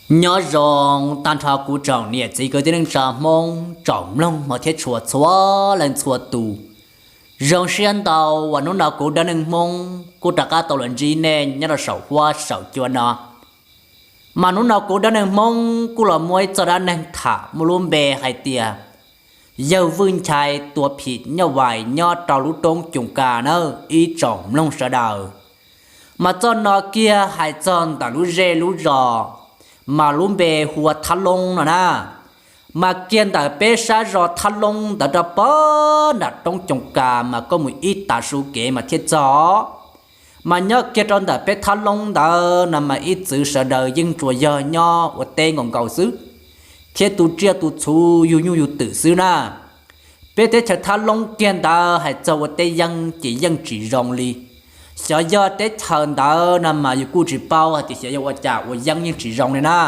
Nyob zoo tag nrho kuv tsoom niam txiv kwv tij neej tsa Hmoob tsoom mloog hmov thiab tshua txhua leej txhua tus. Zoo siab ntau uas hnub no kuv Dab Neeg Hmoob kuj rov qab tau los ntsib nej nyob rau saum huab saum cua no. Mas hnub no kuv Dab Neeg Hmoob kuj los muaj ib txoj dab neeg tham muaj lub npe hais tias yawg Vwj Nchai tua phim nyuj vais nyob rau lub roob Coos Kas na ib tsoom mloog sawv daws. Mas txoj no kiag hais txog ntawm lub zej lub zos, mas lub npe hu ua Thab Loob no na. Mas kiag ntawm peb sab zos Thab Loob ntawd rau pog nram roob Coos Kas mas koj mus ib tav su kev mas thiaj txog. Mas nyob kiag rau ntawm peb Thab Loob ntawd no mas ib txwv sawv daws yeej tsuas yog nyob ua teb nkaus nkaus xwb, thiab tu tsiaj tu txhu yug nyuj yug twm xwb na. Peb teb chaws Thab Loob kiag ntawd hais txog ua teb yeeb ces yeej tsis zoo li. Xyov yog teb chaws ntawd no mas yus kuj tsis paub hais tias xyov yog ua cas ua yeeb yeej tsis zoo li na.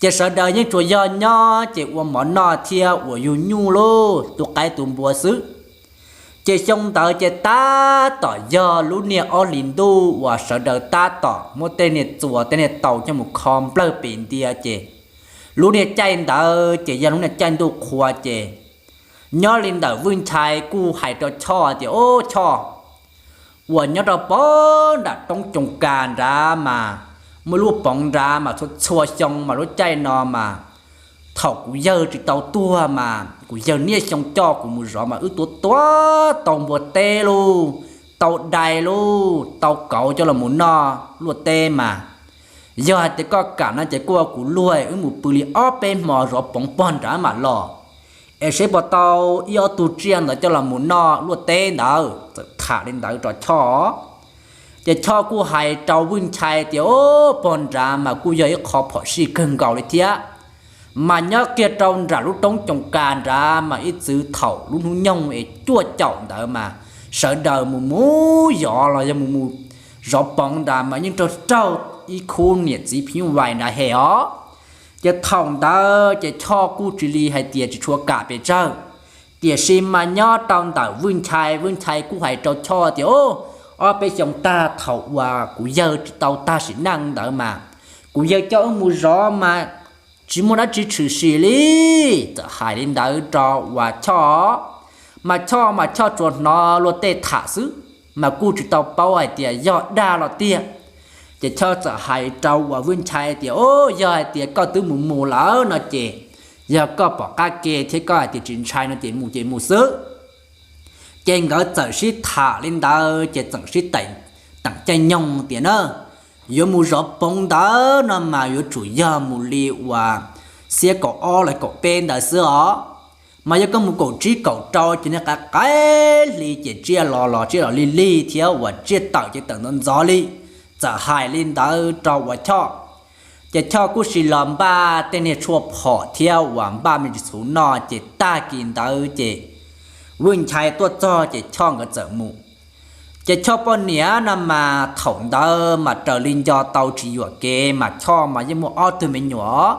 Ces sawv daws yeej tsuas yog nyob ces ua mov noj thiab uas yug nyuj lub tu qaib tu npua xwb. Ces xyoo ntawd ces tab tom yog lub niag ob hlis ntuj uas sawv daws tab tom muab tej niag txuas tej niag taus coj mus kho nplawg pes ntia ces lub niag caij ntawd ces yog lub niag caij ntuj qhua ces nyob li ntawm Vwj Nchai kuj hais rau Choj tias, Ob Choj, uas nyob rau pog nram roob Coos Kas nrad mas muaj lub poov nrad mas txhua txhua xyoo mas lub caij no mas thaum kuv yawg tsis tau tuag mas kuv yawg niaj xyoo coj kuv mus zov mas wb tuav tuav tau npua teb lauj, tau dais lauj, tau kauv coj los mus noj luaj teb mas. Yog hais tias koj kam no ces kuj ua kuv luag wb mus pw li ob peb hmo zov poov pog nrad mam los, es seb puas tau ib ob tug tsiaj ntawd coj los mus noj luaj teb ntawd. Txawm tham li ntawd rau Choj. Ces Choj kuj hais rau Vwj Nchai tias, Ob, pog nrad mas kuj yog ib qho phom sij kawg nkaus li thiab. Mas nyob kiag rau nram lub roob Coos Kas nrad mas ib txwv thaum lub hnub nyoog es cuaj caum ntawd mas sawv daws mus mus yov los yog mus mus zov poov nrad mas yeej raug raug ib khub niam txiv phim nyuj vais nrad hem os. Ces thaum ntawd ces Choj kuj tsis li hais tias tsis tshua kam pes tsawg. Tiam sis mas nyob rau ntawm Vwj Nchai, Vwj Nchai kuj hais rau Choj tias, Ob, ob peb xyoo tag thaum uas kuv yawg tsis tau tag sim neej ntawd mas kuv yawg coj wb mus zov mas tsis muaj dab tsi tshwm sim li. Txawm hais li ntawd rau uas Choj, mas Choj mas Choj tsuas hnov luag tej tham xwb, mas kuj tsis tau paub hais tias yog dag los tiag. Ces Choj txawm hais rau uas Vwj Nchai tias, Ob, yog hais tias koj twb mus mus lawm no ces yog koj pom qab ke thiab koj hais tias tsis ntshai no ces mus ces mus xwb. Ces nkawd txawm sib tham li ntawd ces txawm sib teem caij nyoog tias na, yuav mus zov poov ntawd no mas yuav tsum yog mus li uas xiab kaum ob los kaum peb ntawd xwb os. Mas yog koj mus kaum tsib kaum rau ces niag qaim qaim hli ces tsiaj los los tsiaj los lig lig thiab uas tsiaj tawm ces tawm ntxov ntxov li. Txawm hais li ntawd rau uas Choj, ces Choj kuj sim los npaj tej niag tshuaj phom thiab uas npaj me ntsis txhuv noj ces tag kis ntawd ces Vwj Nchai tuaj txog ces Choj nkawd txawm mus. Ces Choj poj niam no mas thaum ntawd mas raws li nco tau tsis yuam kev mas Choj mas yeej muaj ob tug me nyuam,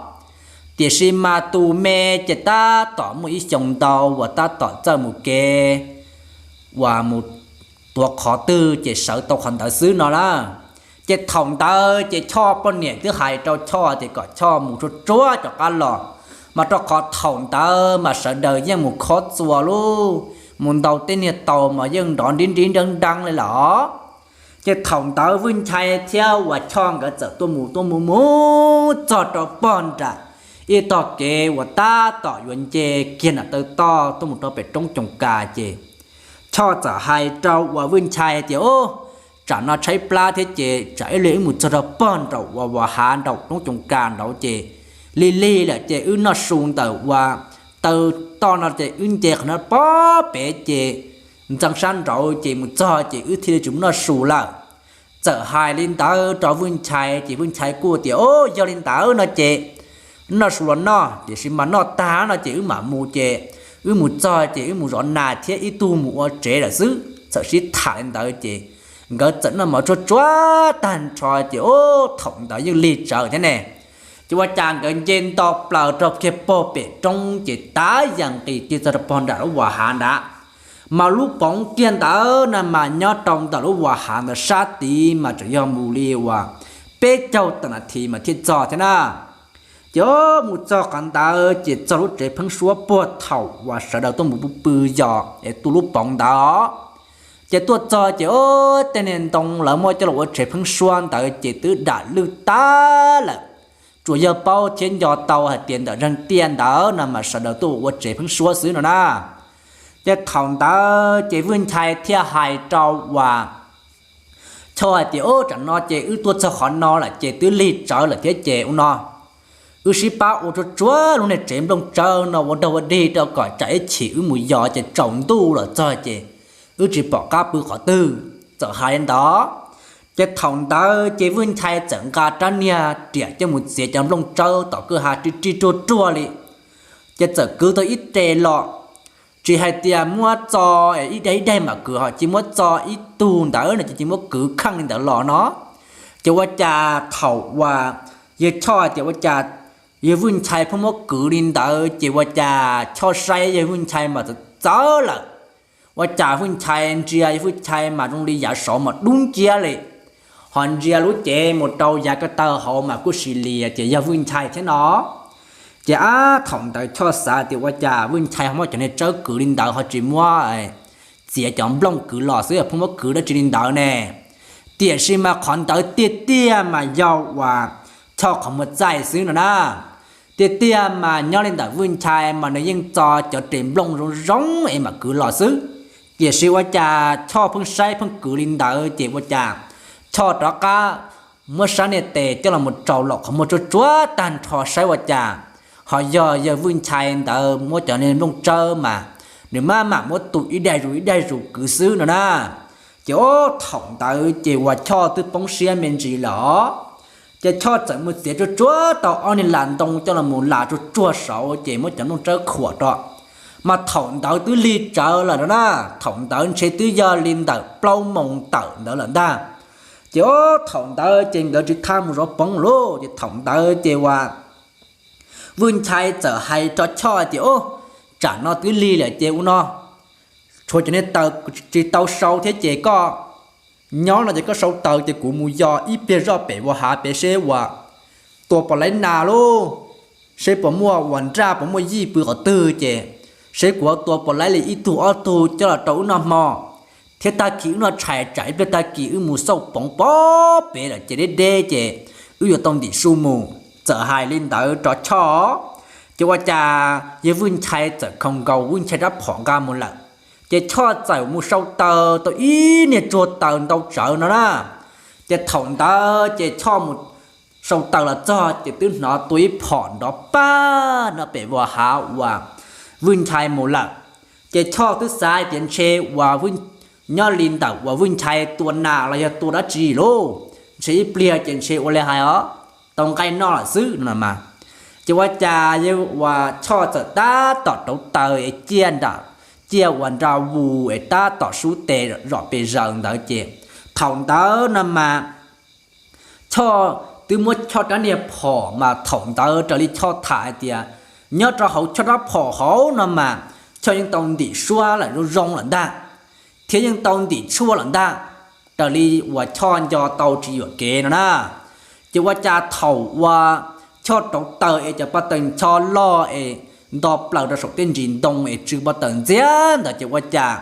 tiam sis mas tus me ces tab tom muaj ib xyoos ntau uas tab tom txawj mus kev uas mus tuav qhov twg ces sawv tau qhov ntawd xwb no lawm. Ces thaum ntawd ces Choj poj niam twb hais rau Choj tias kom Choj mus tsuag tsuag rov qab los, mas rau qhov thaum ntawd mas sawv daws yeej mus khob txuas lauj, mus ntaus tej niag taus mas yeej nrov nrib nrib nreeb nreeb li lawm. Ces thaum ntawd Vwj Nchai thiab uas Choj nkawd txawm tuaj mus tuaj mus mus txog rau pog nram ib tog kev uas tab tom yuav nce kiag nram taw toj tuaj mus rau pem roob Coos Kas ces Choj txawm hais rau uas Vwj Nchai tias, Ob, tsam no tshaib plab thiab ces tsam ib pliag wb mus txog rau pog nraum uas Vam Hav nraum roob Coos Kas nraud ces lig lig lawm ces wb noj su ntawm uas taw toj no ces wb nce qhov no pob pem ces ntxeev sab nraud ces mus txog ces wb thiaj li tsis mus noj su lawm. Txawm hais li ntawd rau Vwj Nchai ces Vwj Nchai kuj tias, Ob, yog li ntawd no ces noj su los noj, tiam sis mas noj tag no ces wb mam mus ces wb mus txog ces wb mus zov nas thiab ib tug mus ua tsev lawm xwb. Txawm sib tham li ntawd ces nkawd txawm noj mov tsuag tsuag tag nrho ces, ob, thaum ntawd yeej lig tsawv thiab ne. Ces ua cas nkawd nce nto plaws rau kiag pog pem roob ces tav yam nqis tig txog rau pog nram lub Vam Hav nrad. Mas lub poov kiag ntawd no mas nyob rau ntawm lub Vam Hav ntawd sab tid mas tseem yog mus li uas peb caug tawm nas this mas thiaj txog thiab na. Ces mus txog qhov ntawd ces txog lub tsev pheeb suab puag thaum uas sawv daws tuaj mus pw pw yos es tu lub poov ntawd os. Ces tuaj txog ces tej niag ntoo lawv muab coj los ua tsev pheeb suab ntawd ces twb dam lwj tag lawm. Tsuas yog paub thiab nco tau hais tias ntawm zeeg tiaj ntawd no mas sawv daws tuaj ua tsev pheeb suab xwb no na. Ces thaum ntawd ces Vwj Nchai thiaj hais rau uas Choj hais tias, Ub, tsam no ces wb tuaj txog qhov no lawm ces twb lig tsawv lawm thiab ces ua no, wb sib pab ua tsuag tsuag lub niag tsev nplooj tsawb no ua dog ua dig rau kom tsam ib chim wb mus yos ces tsaus ntuj los txog ces wb tsis pom qab pw qhov twg. Txawm hais li ntawd, ces thaum ntawd ces Vwj Nchai txawm nqa rab niag riam coj mus txiav cov nplooj tsawb tom kwj ha rig rig ruag ruag li. Ces txawm kwv tau ib re los, tsis hais tias muab txo ib daim ib daim mam kwv, ho cia muab txo ib tug ntawd no ces cia muab kwv kheej li ntawd los no. Ces ua cas thaum uas yawg Choj hais tias ua cas yawg Vwj Nchai pheej muab kwv li ntawd ces ua cas Choj saib yawg Vwj Nchai mas txawv txawv lawm. Ua cas Vwj Nchai ntsia yawg Vwj Nchai mas zoo li yav saud mas dub nciab li, ho ntsia lub cev mus rau yav ko taw hauv mas kuj sis lias tias yog Vwj Nchai thiab no. Ces ab thaum ntawd Choj xav tias ua cas Vwj Nchai ho muab cov niag tsawb kwv li ntawd ho tsis muab txiav cov nplooj kwv los xwb, pheej muab kwv dab tsi li ntawd ne. Tiam sis mas qhov ntawd tiag tiag mas yog uas Choj qhov muag txaij xwb no na. Tiag tiag mas nyob li ntawm Vwj Nchai mas nws yeej txo cov ris nplooj zoo zoo es mam kwv los xwb. Tiam sis ua cas Choj pheej saib pheej kwv li ntawd ces ua cas Choj rov qab muab sab niag tes coj los mus rau los qhov muag tsuag tsuag tag nrho saib ua cas ho yog yawg Vwj Nchai ntawd muab cov niag nplooj tsawb mas nws maj mam muab tu ib daim zus ib daim zus kwv xwb no na. Ces ub thaum ntawd ces uas Choj twb poob siab me ntsis lawm os. Ces Choj txawm mus txiav tsuag tsuag tau ob niag las ntoo coj los mus las tsuag tsuag saud ces muab cov nplooj tsawb khuam rau. Mas thaum ntawd twb lig tsawv lawm no na, thaum ntawd ntshe twb yog li ntawm plaub moos tawm ntawd lawm ntag. Ces ub thaum ntawd ces nkawd tsis thaj mus zov poov lauj, ces thaum ntawd ces uas Vwj Nchai txawm hais rau Choj tias, Ub, tsam no twb lig lawm ces ua no, tshuav cov niag taws tsis tau sau thiab ces koj nyob no ces koj sau taws ces kuv mus yos ib pliag zoj pem vos hav pem seb uas tua puas laib nas lauj, seb puas muaj uas nraj puas muaj yij pw qhov twg ces seb kuv ho tua puas laib li ib tug ob tug coj los rau wb noj hmo, thiab tag kis wb noj tshais tsam ib pliag tag kis wb mus xauj poov pem lawm ces deb deb ces wb yuav tau ntim su mus. Txawm hais li ntawd rau Choj, ces ua cas yawg Vwj Nchai txawm khoo nkaus Vwj Nchai rab phom nqa mus lawm. Ces Choj txawm mus sau taws tau ib niag tsuag taws ntau tsawv no na. Ces thaum ntawd ces Choj mus sau taws los txog ces twb hnov tua ib phom nrov pag no pem vos hav uas Vwj Nchai mus lawm. Ces Choj twb xav tias ntshe uas nyob li ntawm uas Vwj Nchai tua nas los yog tua dab tsi lauj, ntshe ib pliag ces ntshe ua li hais os, tau nqaij noj lawm xwb no mas. Ces ua cas yawg uas Choj txawm tab tom rauv taws es ciaj nram, ciaj uas nra vus es tab tom sub tes zom pes zaws ntawd ces thaum ntawd no mas Choj twb muab Choj rab niag phom mas thaum ntawd raws li Choj tham hais tias nyob rau hauv Choj rab phom hauv no mas Choj yeej tau ntim suab lawm zoo zoo lawm ntag, thiab yeej tau ntim tshuaj lawm ntag, raws li uas Choj nco tau tsis yuam kev no na. Ces ua cas thaum uas Choj rauv taws es cov pob taws ncho loj es nto plaws rau saum tej ntsis ntoo es tsw pob taws ntxiag ntawd ces ua cas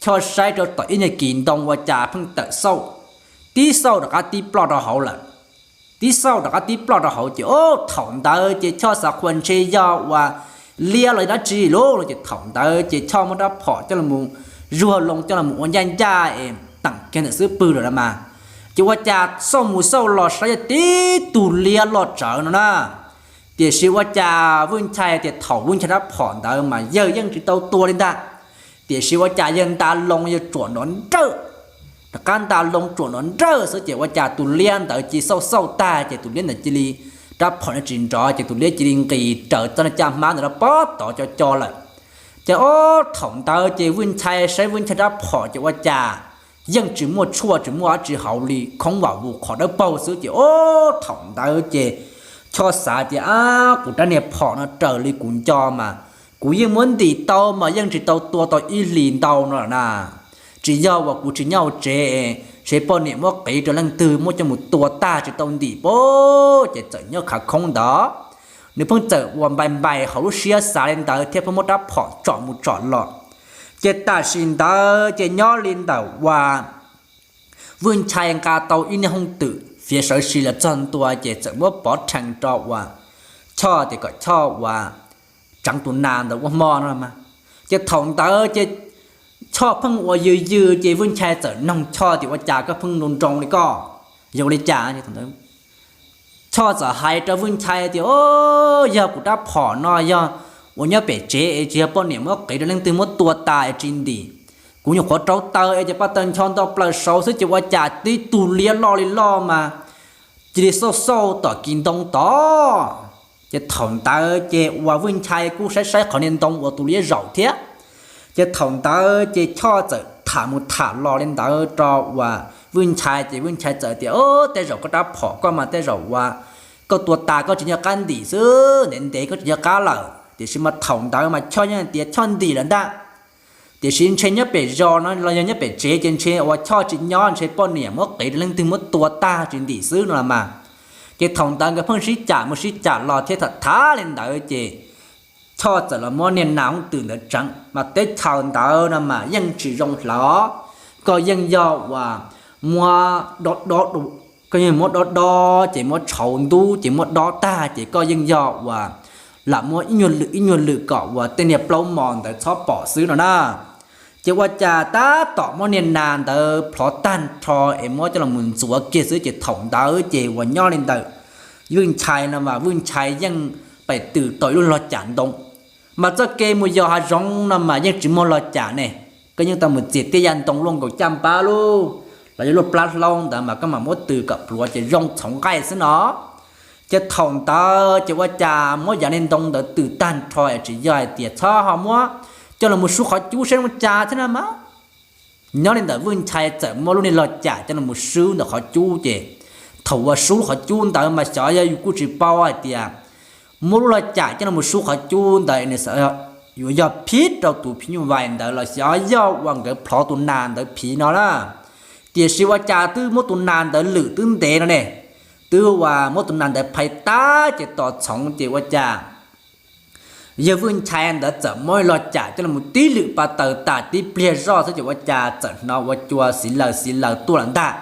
Choj saib rau tom ib nyuag kis ntoo ua cas pheej tawm xauj, tib xauj rov qab tib ploj rau hauv lawm, tib xauj rov qab tib ploj rau hauv ces ub thaum ntawd ces Choj xav qhuas ntshe yog uas liab los dab tsi lauj no ces thaum ntawd ces Choj muab rab phom coj los zuag loo coj los ua ncaj ncaj es teem kiag ntawm xub pwg lawm mas, ces ua cas xauj mus xauj los saib yog tib tug liab loj tsawv no na. Tiam sis ua cas Vwj Nchai tias thaum Vwj Nchai rab phom ntawd mas yawg yeej tsis tau tua li ntag, tiam sis ua cas yawg nta loo yawg tsuam nrov nrawj, rov qab nta loo tsuam nrov nrawj xwb ces ua cas tus liab ntawd cia xauj xauj tag ces tus liab ntawd cia li, rab phom no tsis nrov ces tus liab cia li nqis raws txoj niag caj hmab ntawd rau pob tod co co lawm. Ces ob thaum ntawd ces Vwj Nchai saib Vwj Nchai rab phom ces ua cas yeej tsis muaj tshuaj tsis muaj dab tsi hauv li, khoob vam vus qhov dawb paug xwb ces ob thaum ntawd ces Choj xav tias, Ab, kuv rab niag phom no raws li kuv nco mas kuv yeej muab ntim tau mas yeej tsis tau tua tau ib hlis ntau no lawm na. Tsis yog uas kuv tsis nyob hauv tsev, ntshe poj niam muab qiv rau leej twg muab coj mus tua tag tsis tau ntim pab. Ces txawm nyob khav khoob ntawd, nws pheej txawm ua npai npais hauv lub siab xav li ntawd thiab pheej muab rab phom tsom mus tsom los. Ces tam sim ntawd ces nyob li ntawm uas Vwj Nchai nqa tau ib niag hooj twm fiav sawv si los txog ntua ces txawm muab pov rhees rau uas Choj tias kom Choj uas tseev tus nas ntawd ua hmo no mas. Ces thaum ntawd ces Choj pheej ua yws yws ces Vwj Nchai txawm noog Choj tias, Ua cas koj pheej nroo nroo li koj? Yog ua li cas? Choj txawm hais rau Vwj Nchai tias, O, yog kuv rab phom no yog uas nyob pem tsev es tsis yog poj niam muab qiv rau leej twg muab tua tas es tsis ntim. Kuv nyuam qhuav rauv taws es ces paj taws ncho nto plaws saud xwb ces ua cas tib tug liab loj li loj mas cia li xauj xauj tom kis ntoo tod. Ces thaum ntawd ces uas Vwj Nchai kuj saib saib qhov niag ntoo uas tus liab zaum thiab. Ces thaum ntawd ces Choj txawm tham mus tham los li ntawd rau uas Vwj Nchai ces Vwj Nchai txawm tias, Tej zaum koj rab phom koj mas tej zaum uas koj tua tas koj tsis nco qab ntim xwb, ntev ntev koj tsis nco qab lawm. Tiam sis mas thaum ntawd mas Choj yeej tias Choj ntim lawm ntag. Tiam sis ntshe nyob pem zos no los yog nyob pem tsev ces ntshe uas Choj tsis nyob ntshe poj niam muab qiv rau leej twg muab tua tag tsis ntim xwb no los mas. Ces thaum ntawd nkawd pheej sib cam mus sib cam los thiab tham tham li ntawd ces Choj txawm los muab niag nas hooj twm ntawd tseev mas teb chaws ntawd no mas yeej tsis zoo hlawv. Koj yeej yog uas muab dob dob, koj yeej muab dob dob ces muab tshauv ntub ces muab dob tag ces koj yeej yog uas lam muab ib nyuag lwm ib nyuag lwm kom uas tej niag plaub mos ntawd txhob pom xwb no na. Ces ua cas tab tom muab niag nas ntawd plhov tag nrho es muab coj los mus ntxuav kiag xwb ces thaum ntawd ces uas nyob li ntawm Vwj Nchai no mas Vwj Nchai yeej pais twm tau ib lub log cam ntoo. Mas txoj kev mus yos hav zoov no mas yeej tsis muaj log cam ne, koj yeej tau mus txias tej yaj ntoo luaj nkaus caj npab lub los yog luaj plab hlaub ntawd mas koj mam muab twm kom pluav ces zoo txhoov nqaij xwb no. Ces thaum ntawd ces ua cas muab yav niag ntoo ntawd twm tag nrho es tsis yog hais tias txhob ho muab coj los mus sub qhov cub saib zoo cas thiab no mas. Nyob li ntawm Vwj Nchai txawm muab lub niag log cam coj los mus sub ntawm qhov cub ces thaum uas sub qhov cub ntawd mas xyov yog yus kuj tsis paub hais tias muab lub log cam coj los mus sub qhov cub ntawd nws yuav yog phiv rau tus phim nyuj vais ntawd los xyov yog uas nkawd plhov tus nas ntawd phiv no na. Tiam sis ua cas twb muab tus nas ntawd lwm twb ntev no ne, twb uas muab tus nas ntawd phais tag ces tos txhoov ces ua cas yawg Vwj Nchai ntawd txawm muab log cam coj los tib lwm pas taws tas tib pliag zoj xwb ces ua cas txawm hnov ua cua xiv laws xiv laws tuaj lawm ntag.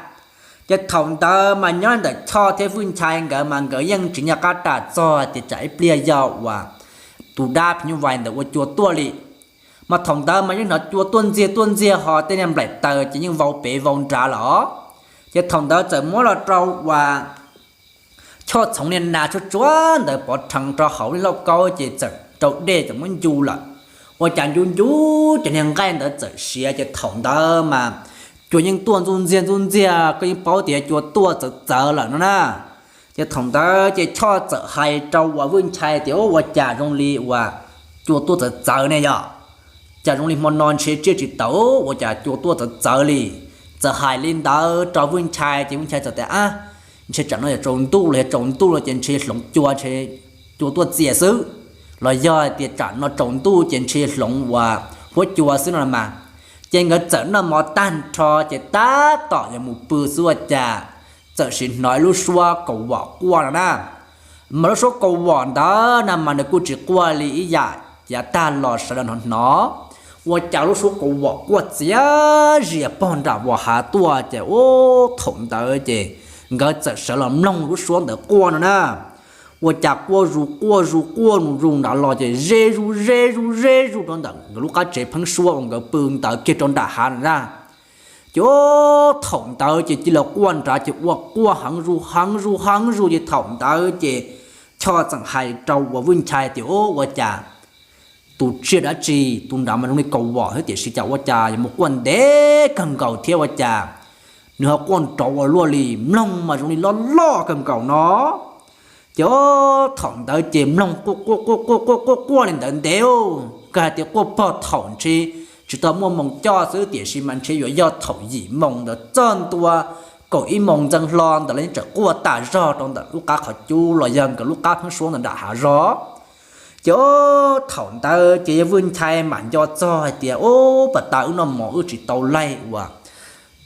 Ces thaum ntawd mas nyob ntawm Choj thiab Vwj Nchai nkawd mas nkawd yeej tsis nco qab ras txog hais tias tsam ib pliag yog uas tus dab phim nyuj vais ntawd ua cua tuaj li. Mas thaum ntawd mas yeej hnov cua tuaj ntxiag tuaj ntxiag ho tej niag nplaim taws ces yeej vau pem vau nrad lawm os. Ces thaum ntawd txawm muab los rau uas Choj txhoov niag nas tsuag tsuag ntawd pov rhees rau hauv niag lauj kaub ces txawm rau dej txawm muab ncu lawm. Ua cas ncu ncu ces niag nqaij ntawd txawm siav ces thaum ntawd mas cua yeej tuaj ntxuj ntxiag ntxuj ntxiag, koj yeej paub tias cua tuaj txawv txawv lawm no na. Ces thaum ntawd ces Choj txawm hais rau uas Vwj Nchai tias, Ua cas zoo li uas cua tuaj txawv txawv ne yog? Cas zoo li hmo no ntshe tsiaj tsis taus, ua cas cua tuaj txawv txawv li? Txawm hais li ntawd rau Vwj Nchai ces Vwj Nchai txawm tias, Ab, ntshe tsam no yog tsaus ntuj los yog tsaus ntuj los ces ntshe hloov cua ntshe cua tuaj txias xwb, los yog hais tias tsam no tsaus ntuj ces ntshe hloov uas huab cua xwb no mas. Ces nkawd txawm noj mov tag nrho ces tab tom yuav mus pw xwb ua cas txawm sim hnov ib lub suab kaus vom quaj no na. Mas lub suab kaus vom ntawd na mas nws kuj tsis quaj li ib yam yav tag los sawv daws hnov hnov. Ua cas lub suab kaus vom quaj txias zias pog nram vos hav tuaj ces ub thaum ntawd ces nkawd txawm sawv los mloog lub suab ntawd quaj no na. Ua cas quaj zus quaj zus quaj zus zus nrad los ces ze zus ze zus ze zus rau ntawm nkawd lub qab tsev pheeb suab uas nkawd pw ntawd kiag rau nram hav na. Ces ub thaum ntawd ces cia li quaj nrad ces ua quaj heev zus heev zus heev zus ces thaum ntawd ces Choj txawm hais rau uas Vwj Nchai tias, Ub, ua cas tus tsiaj dab tsi tus nrad mas zoo li kaus vom thiab tiam sis cas ua cas yuav mus quaj ntev kawg nkaus thiab ua cas nws ho quaj nrov ua luaj li, mloog mas zoo li loj loj kawg nkaus no. Ces thaum ntawd ces mloog quaj quaj quaj quaj quaj quaj li ntawd ntev, kawg hais tias quaj pog thaum ntshe tsis tau muaj moos coj xwb tiam sis mas ntshe yuav yog thaum yim moos ntawd txog ntua kaum ib moos ntxeev hlo ntawd los yeej tseem quaj tas zog rau ntawm lub qab qhov cub los yog nkawd lub qab pheeb suab ntawd nram hav zog. Ces thaum ntawd ces yawg Vwj Nchai mam nco txog hais tias, Ub, pas tas wb noj mov wb tsis tau laig uas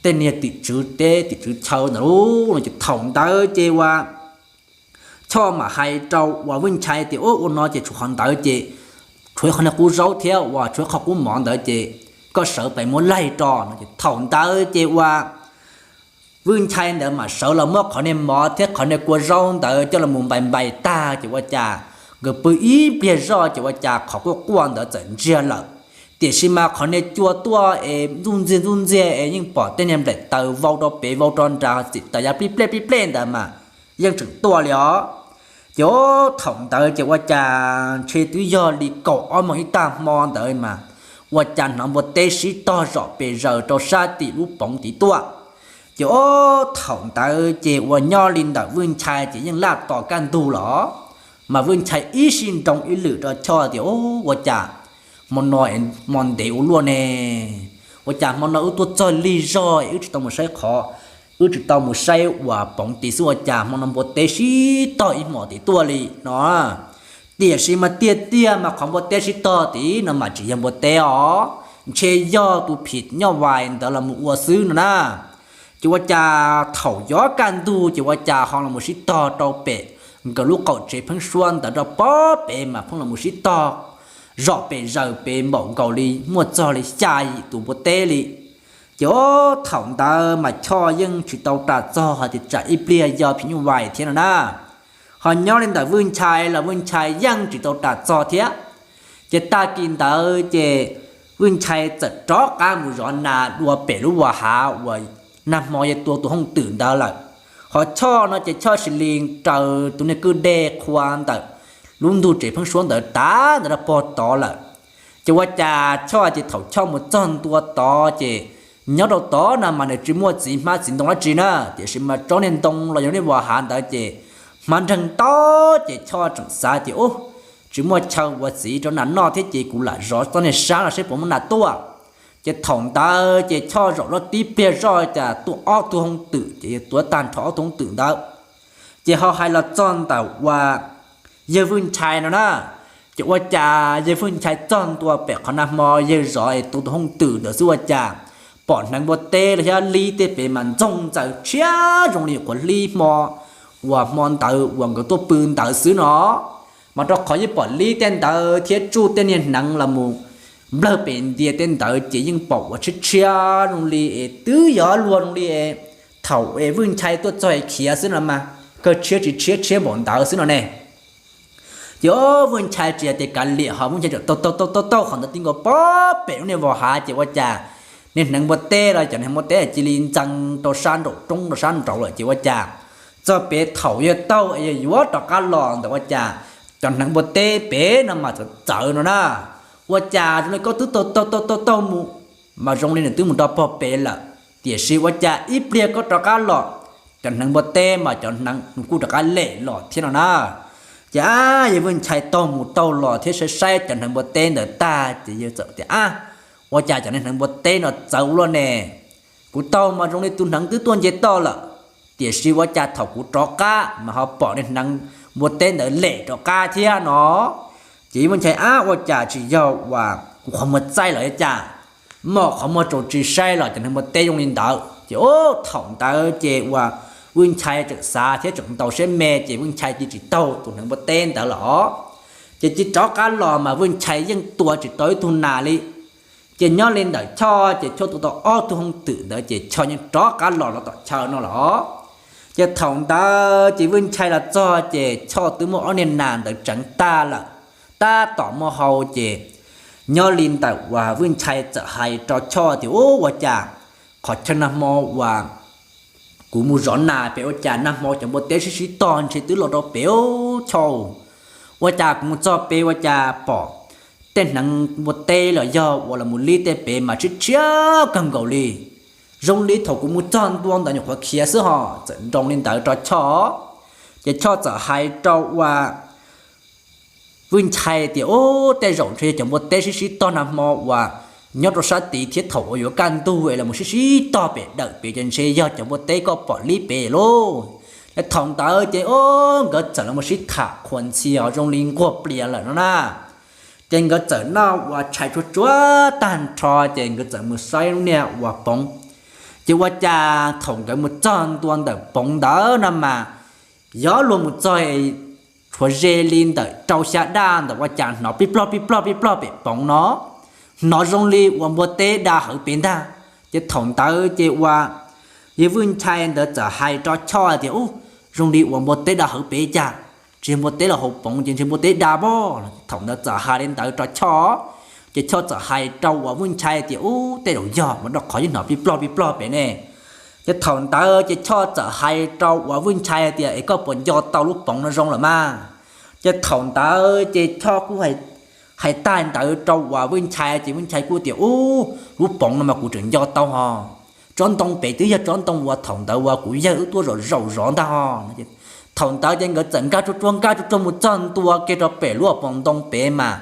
tej niag tim tswv teb tim tswv chaw ntawd lauj. No ces thaum ntawd ces uas Choj mam hais rau uas Vwj Nchai tias, Ua, ua no ces tshuav qhov ntawd ces tshuav qhov niag qub zaub thiab uas tshuav qhov qub mov ntawd ces koj sawv pais muab laig rau. No ces thaum ntawd ces uas Vwj Nchai ntawd mam sawv los muab qhov niag mov thiab qhov niag kua zaub ntawd coj los mus npais npais tag ces ua cas nkawd pw ib pliag zoj ces ua cas qhov quaj quaj ntawd txawm ntsiag lawm. Tiam sis mas qhov niag cua tuaj es ntxuj ntxiag ntxuj ntxiag es yeej pom tej niag nplaim taws vau rau pem vau rau nrad, txim taws ya plij plej plij plej ntawd mas yeej tseem tuaj li os. Ces thaum ntawd ces ua cas ntshe twb yog li kaum ob moos ib tag hmo ntawd mas ua cas hnov npua teb sib tog zom pes zaws rau sab tim lub poov tid tuaj. Ces thaum ntawd ces uas nyob li ntawm Vwj Nchai ces yeej laj tos kaj ntug los, mas Vwj Nchai ib sij nroo ib lwm rau Choj tias, Ua cas hmo no hmo ntev ua luaj ne? Ua cas hmo no wb tuaj txog lig zog es wb tsis tau mus saib qhov, wb tsis tau mus saib uas poov tid xwb ua cas hmo no npua teb sib tog ib hmos tid tuaj li no. Tiam sis mas tiag tiag mas qhov npua teb sib tog tid no mas tsis yog npua teb os, ntshe yog tus phim nyuj vais ntawd los mus ua xwb no na. Ces ua cas thaum yuav kaj ntug ces ua cas ho los mus sib tog rau pem nkawd lub qaum tsev pheeb suab ntawd rau pob pem mas pheej los mus sib tog zom pes zaws pes npaum nkaus li muaj txog li xya yim tus npua teb li. Ces thaum ntawd mas Choj yeej tsis tau ras txog hais tias tsam ib pliag yog phim nyuj vais thiab no na. Ho nyob li ntawm Vwj Nchai los Vwj Nchai yeej tsis tau ras txog thiab. Ces tag kis ntawd ces Vwj Nchai txawm rov qab mus zov nas dua pem lub vas hav uas nag hmo yawg tua tus hooj twm ntawd lawm. Ho Choj no ces Choj sis li raws tus niag kwj dej qhua ntawm lub ntug tsev pheeb suab ntawd tas ntawd rau pog tod lawm. Ces ua cas Choj ces thaum Choj mus txog ntua tod ces nyob rau tod no mas nws tsis muaj txiv hmab txiv ntoo dab tsi na, tiam sis mas tsob niag ntoo los yog niag vas hav ntawd ces hmab nreeg tau. Ces Choj tseem xav tias, Ub, tsis muaj chaw ua txiv rau nas noj thiab ces kuv lam zov tsob niag sab no seb puas muaj nas tuaj. Ces thaum ntawd ces Choj zaum zoj tib pliag zoj cas tuaj ob tug hooj twm ces yawg tuav tag nrho ob tug hooj twm ntawd. Ces ho hais los txog ntawm uas yawg Vwj Nchai no na, ces ua cas yawg Vwj Nchai txog ntua pem qhov nag hmo yawg zov es tua tus hooj twm ntawd xwb ua cas pom hneev npua teb los thiab lib tej pem mas ntxoog ntxaws tshiab zoo li qhuav hlib hmo uas hmo ntawd uas nkawd tuaj pw ntawd xwb no. Mas rau qhov yeej pom lib tej ntawd thiab tsuj tej niag hneev los mus nplawg pem ntias tej ntawd ces yeej pom uas tshiab tshiab zoo li es twb yuav luag zoo li es thaum es Vwj Nchai tuaj txog es khiav xwb no mas, kawg tshiab tsis tshiab tshiab npaum ntawd xwb no ne. Ces Vwj Nchai tsis hais tias kav liam ho Vwj Nchai tseem taug taug taug taug qhov ntawd ti nkaus pob pem lub niag vas hav ces ua cas niag hneev npua teb los cov hneev npua teb cia li ntxeev rau sab nraum roob rau sab nraud lawm ces ua cas txog pem thaum yawg taug es yawg yuav rov qab los ntawd ua cas cov hneev npua teb pem no mas txawv txawv no na. Ua cas zoo li koj twb taug taug taug taug taug mus mas zoo li nws twb mus rau pog pem lawm, tiam sis ua cas ib pliag koj rov qab los cov hneev npua teb mas cov hneev nws kuj rov qab lem los thiab no na. Ces ab yawg Vwj Nchai taug mus taug los thiab saib saib cov hneev npua teb ntawd tag ces yawg txawm tias, Ab, ua cas cov niag hneev npua teb no txawv ua luaj ne? Kuv taug mas zoo li tus hneev twb tuaj nce toj lawm, tiam sis ua cas thaum kuv rov qab mas ho pom niag hneev npua teb ntawd lem rov qab thiab no. Ces yawg Vwj Nchai, Ab, ua cas tsis yog uas kuv qhov muag txaij los ua cas, mom qhov muag tsaus tsis saib los cov hneev npua teb zoo li ntawd. Ces thaum ntawd ces uas Vwj Nchai tseem xav thiab tseem ntaus siab me ces Vwj Nchai cia tsis taug tus hneev npua teb ntawd los. Ces cia rov qab los mas Vwj Nchai yeej tua tsis tau ib tug nas li. Ces nyob li ntawm Choj ces Choj tua tau ob tug hooj twm ntawd ces Choj yeej rov qab los los tom chaw no los. Ces thaum ntawd ces Vwj Nchai los txog ces Choj twb muab ob niag nas ntawd tseev tag lawm, tab tom muab hau ces nyob li ntawm uas Vwj Nchai txawm hais rau Choj tias, Ub, ua cas qhov chaw nag hmo uas kuv mus zov nas pem ua cas nag hmo cov npua teb sib sib tog ntshe twb los rau pem Choj. Ua cas kuv mus txog pem ua cas pom tej hneev npua teb los yog uas los mus lib tej pem mas tshiab tshiab kawg nkaus li, zoo li thaum kuv mus txog ntua ntawd nyuam qhuav khiav xwb ho. Txawm nroo li ntawd rau Choj, ces Choj txawm hais rau uas Vwj Nchai tias, Ub, tej zaum ntshe yog cov npua teb sib sib tog nag hmo uas nyob rau sab tid thiab thaum uas yuav kaj ntug es los mus sib sib tog pem dawm pem ces ntshe yog cov npua teb koj pom lib pem lauj. Thaum ntawd ces nkawd txawm los mus sib tham qhuas ntxhias zoo li nquag plias lawm no na. Ces nkawd txawm noj uas tshais tsuag tsuag tag nrho ces nkawd txawm mus saib lub niag uas poov. Ces ua cas thaum nkawd mus txog ntua ntawm poov ntawd no mas, yog luag mus txog tshuav ze li ntawm rau xya daj ntawm ua cas hnov pib plog pib plog pib plog pem poov no, hnov zoo li uas npua teb da hawv pem ntag. Ces thaum ntawd ces ua yawg Vwj Nchai ntawd txawm hais rau Choj tias, Ub, zoo li uas npua teb da hawv pem cas, tsis yog npua teb los hauv poov ces ntshe npua teb da pob. Thaum ntawd txawm hais li ntawd rau Choj, ces Choj txawm hais rau uas Vwj Nchai tias, Ub, tej zaum yog mas, rau qhov yeej hnov pib plog pib plog pem ne. Ces thaum ntawd ces Choj txawm hais rau uas Vwj Nchai tias, Es koj puas nco tau lub poov no zoo lawm mas? Ces thaum ntawd ces Choj kuj hais tag ntawd rau uas Vwj Nchai ces Vwj Nchai kuj tias, Ub, lub poov no mas kuv tseem nco tau ho, tsob ntoo pem twb yog tsob ntoo uas thaum ntawd uas kuv yawg wb tuaj zaum zaum zov ntag ho. Thaum ntawd ces nkawd txawm nkag tsuag tsuag nkag tsuag tsuag mus txog ntua kiag rau pem lub poov ntoo pem mas,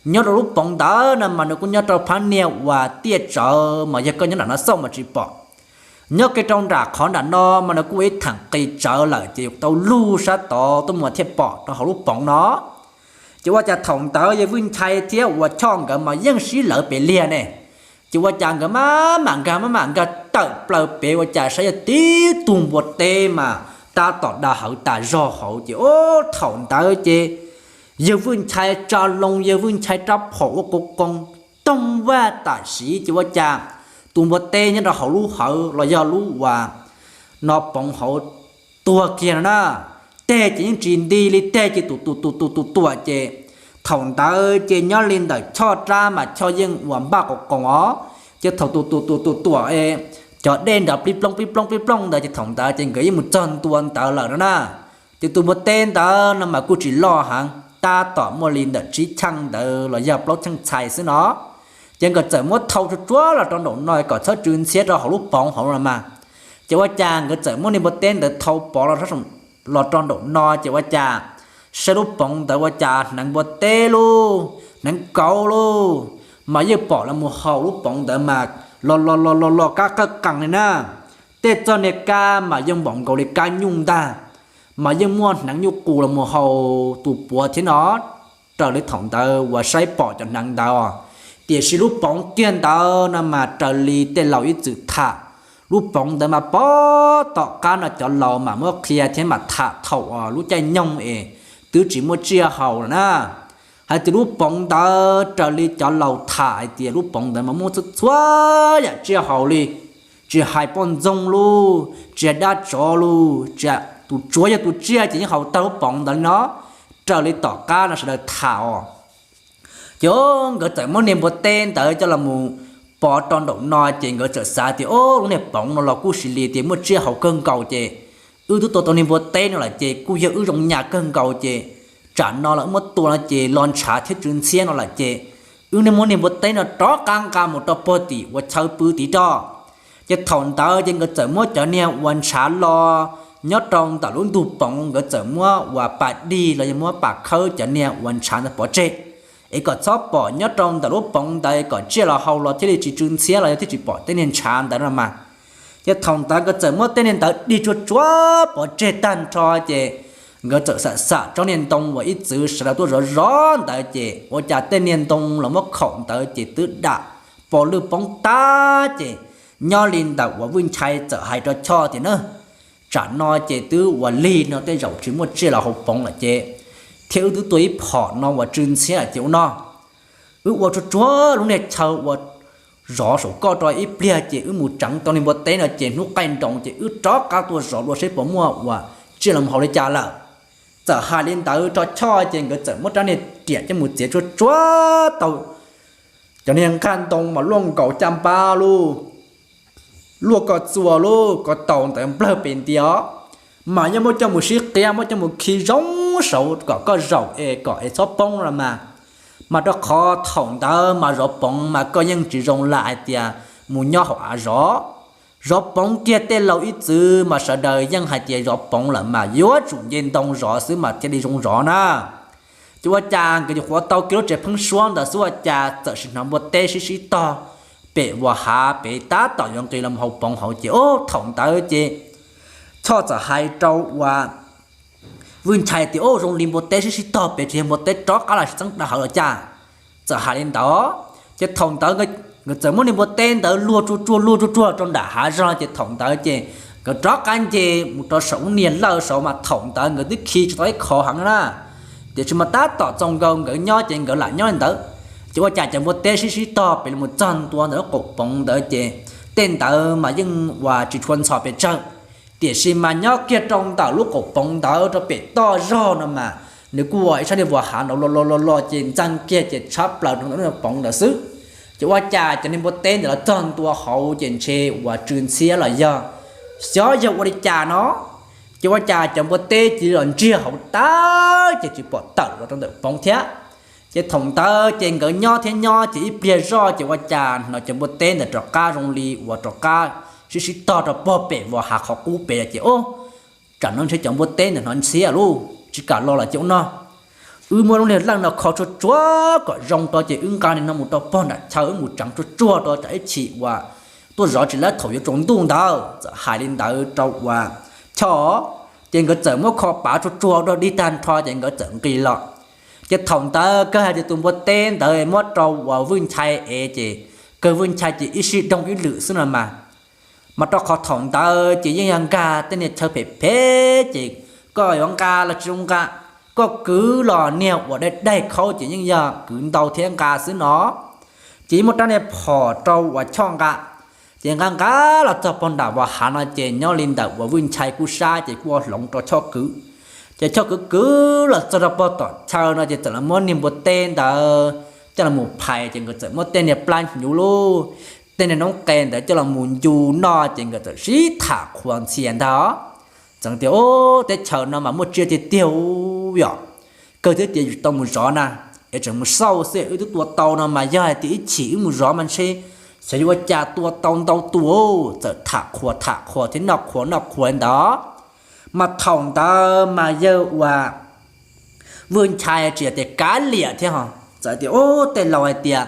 nyob rau lub poov ntawd no mas nws kuj nyob rau phab niag uas tiaj tsawv mas yog koj nyob nram no xauj mas tsis pom. Nyob kiag rau nram qhov nram no mas nws kuj ua ib theem qis tsawv lawm ces yuav tau lug sab tod tuaj mus thiaj pom rau hauv lub poov no. Ces ua cas thaum ntawd yawg Vwj Nchai thiab uas Choj nkawd mas yeej sib lawv pem liag ne. Ces ua cas nkawd maj mam nkag maj mam nkag tawm plaws pem ua cas saib yog tib tug npua teb mas tab tom da hawv tas zog hauv. Ces ub, thaum ntawd ces yawg Vwj Nchai tsa loo yawg Vwj Nchai rab phom ua qoo qoo toog vaj tam sim ces ua cas tus npua teb nyob rau hauv lub hawv los yog lub uas no poov hauv tuag kiag no na. Teg ces yeej tsis nti li, teg ces tus tus tus tus tus tuam ces thaum ntawd ces nyob li ntawm Choj rab mas Choj yeej uas npaj qoo qoo os. Ces thaum tus tus tus tus tuam cov dej nrov plib plooj plib plooj plib plooj ntawd ces thaum ntawd ces nkawd yeej mus txog ntua ntawd lawm no na. Ces tus npua teb ntawd no mas kuj tsis loj heev, tab tom muaj li ntawm tsib cheej ntawd los yog plaub cheej txhais xwb no. Ces nkawd txawm muab thau tsuag tsuag los rau nraum no kom txhob tsw ntxhiab rau hauv lub poov hauv no mas. Ces ua cas nkawd txawm muab niag npua teb ntawd thau pov los rau nraum no ces ua cas saib lub poov ntawd ua cas hneev npua teb lauj, hneev kauv lauj, mas yeej pom los mus haus lub poov ntawd mas los los los los los kab qawj qees li na. Tej txoj niag kab mas yeej npaum nkaus li kab nyuj ntag, mas yeej muaj hneev nyuj qus los mus haus tus puav thiab no. Raws li thaum ntawd uas saib pom cov hneev ntawd, tiam sis lub poov kiag ntawd no mas raws li tej laus ib txwm tham, lub poov ntawd mas pov tom qab no cov laus mas muab qhia thiab mam tham thaum lub caij nyoog es twb tsis muaj tsiaj haus lawm na. Hais tias lub poov ntawd raws li cov laus tham hais tias lub poov ntawd mas muaj txhua txhua yam tsiaj haus li, tsis hais poj ntxoog lauj, tsis hais dab tsov lauj, tsis hais tus tsuav yog tus tsiaj ces yeej haus tag lub poov ntawd li no. Raws li tom qab no sawv daws tham os. Ces nkawd txawm muab niag npua teb ntawd coj los mus pov rau nraum no ces nkawd txawm xav tias, Ob, lub niag poov no los kuj sis li tias muaj tsiaj haus kawg nkaus ces wb twb tua tau niag npua teb no lawm ces kuj yog wb zoo nyas kawg nkaus ces tsam no los wb muab tua no ces los ntshav thiab tsw ntxhiab no lawm ces wb niag muab niag npua teb no rov qab nqa mus rau puag tim uas chaw pw tid rau. Ces thaum ntawd ces nkawd txawm muab cov niag uas ntshav los nyob rau ntawm lub ntug poov, nkawd txawm muab uas pas dig los yog muab pas khawb cov niag uas ntshav ntawd pov tseg, es kom txhob pom nyob rau ntawm lub poov ntawd kom tsiaj los haus los thiaj li tsis tsw ntxhiab los yog thiaj tsis pom tej niag ntshav ntawd no mas. Ces thaum ntawd nkawd txawm muab tej niag ntawd dig tsuag tsuag pov tseg tag nrho ces nkawd txawm xam xam tsob niag ntoo uas ib txwm sawv daws tuaj zov zov ntawd ces ua cas tej niag ntoo los muab khaum ntawd ces twb dam pov lwj poob tag ces nyob li ntawm uas Vwj Nchai txawm hais rau Choj tias na, tsam no ces twb uas lig no tej zaum tsis muaj tsiaj los haus poov lawm ces thiab wb twb tua ib phom no uas tsw ntxhiab lawm ces ua no, wb ua tsuag tsuag lub niag chaw uas zov saum koj rau ib pliag ces wb mus tseev tau niag npua teb no ces hnub qaij nroos ces wb rov qab tuaj zov dua seb puas muaj uas tsiaj los haus li cas lawm. Txawm hais li ntawd rau Choj ces nkawd txawm muab rab niag riam coj mus txiav tsuag tsuag tau cov niag nqaj ntoo mas luaj nkaus caj npab lauj, luaj ko txuas lauj, ko taus ntawd nplawg pes nti os, mas yeej muab coj mus sib qiab muab coj mus khi zoo saud kom koj zaum es kom es txhob poob no mas. Mas rau qhov thaum ntawd mas zov poov mas koj yeej tsis zoo lam hais tias mus nyob hauv av zov. Zov poov kiag tej laus ib txwm mas sawv daws yeej hais tias zov poov lawm mas yuav tsum nce ntoo zov xwb mas thiaj li zoo zov na. Ces ua cas nkawd nyuam qhuav tau kiag lub tsev pheeb suab ntawd xwb ua cas txawm sim hnov npua teb sib sib tog pem uas hav pem tab tom yuav nqis los haus poov hauv ces ub thaum ntawd ces Choj txawm hais rau uas Vwj Nchai tias, Ub, zoo li npua teb sib sib tog pem, tsis yog npua teb rov qab los sib txeeb da hawv los cas? Txawm hais li ntawd ces thaum ntawd nkawd Nkawd txawm muab niag npua teb ntawd luag tsuag tsuag luag tsuag tsuag rau nram hav zoov ces thaum ntawd ces nkawd rov qab nce mus rau saum lub niag lawj saud mas thaum ntawd nkawd twb khi tsis tau ib qho heev na, tiam sis mas tab tom txaus nkaus nkawd nyob ces nkawd lam nyob li ntawd. Ces ua cas cov npua teb sib sib tog pem los txog ntua ntawm lub qaum poov ntawd ces tej ntawd mas yeej uas tsis tshua ntxhov pes tsawg, tiam sis mas nyob kiag rau ntawm lub qaum poov ntawd rau pem toj zog no mas nws kuj ua ib sab niag vos hav nrov lo lo lo lo ces ntxeev kiag ces tshab plaws rau ntawm lub poov ntawd xwb. Ces ua cas cov niag npua teb ntawd los txog ntua hauv ces ntshe uas tsw ntxhiab los yog xyov yog ua li cas no, ces ua cas cov npua teb cia li los ntsiag hauv tag ces tsis pom tawm los rau ntawm poov thiab. Ces thaum ntawd ces nkawd nyob thiab nyob ces ib pliag zoj ces ua cas hnov cov npua teb ntawd rov qab zoo li uas rov qab sib sib tog rau pog pem vos hav qhov qub pem ces ub, tsam no ntshe cov npua teb ntawd hnov ntxhiab lauj, tsis kam los los ces ua no, wb muab lub niag lawj no kho tsuag tsuag kom zoo rau ces wb nqa li no mus rau pog nram chaw wb mus tseev tsuag tsuag rau tsam ib chim uas tuaj zov tsis lab thaum yuav tsaus ntuj ntawd. Txawm hais li ntawd rau uas Choj, ces nkawd txawm muab kho pav tsuag tsuag dog dig tag nrho ces nkawd txawm nqis los. Ces thaum ntawd kawg hais tias tus npua teb ntawd muab rau uas Vwj Nchai ev ces kawg Vwj Nchai ces ib sij doog ib lwm xwb no mas, mas rau qhov thaum ntawd ces yeej yog nkag tej niag chaw phem phem ces koj yuav nqa los tsis zoo nqa, koj kwv los niag uas daig daig khaub ces yeej yog kwv ntau thiab nqa xwb no. Ces yeej muaj rab niag phom rau uas Choj nqa. Ces nqa nqa los txog pog nram vos hav no ces nyob li ntawm uas Vwj Nchai kuj sab ces kuj ua hloov rau Choj kwv. Ces Choj kwv kwv los txog rau pog tom chaw no ces txawm los muab niag npua teb ntawd coj los mus phais ces nkawd txawm muab tej niag plab hnyuv lub, tej niag noob qes ntawd coj los mus ncu noj ces nkawd txawm sib tham qhuas ntxhias ntag. Txawm tias, Ub, teb chaws no mas muaj tsiaj tiag tiag yom, kawg thiab tias yus tau mus zov na, es tseem mus xauj xwb wb twb tua tau no mas yog hais tias ib chim wb mus zov mas ntshe xyov yuav ua cas tua tau ntau tus. Txawm tham qhuas tham qhuas thiab noj qhuas noj qhuas li ntawd. Mas thaum ntawd mas yawg uas Vwj Nchai tsis hais tias kav liam thiab ho txawm tias, Ub, tej laus hais tias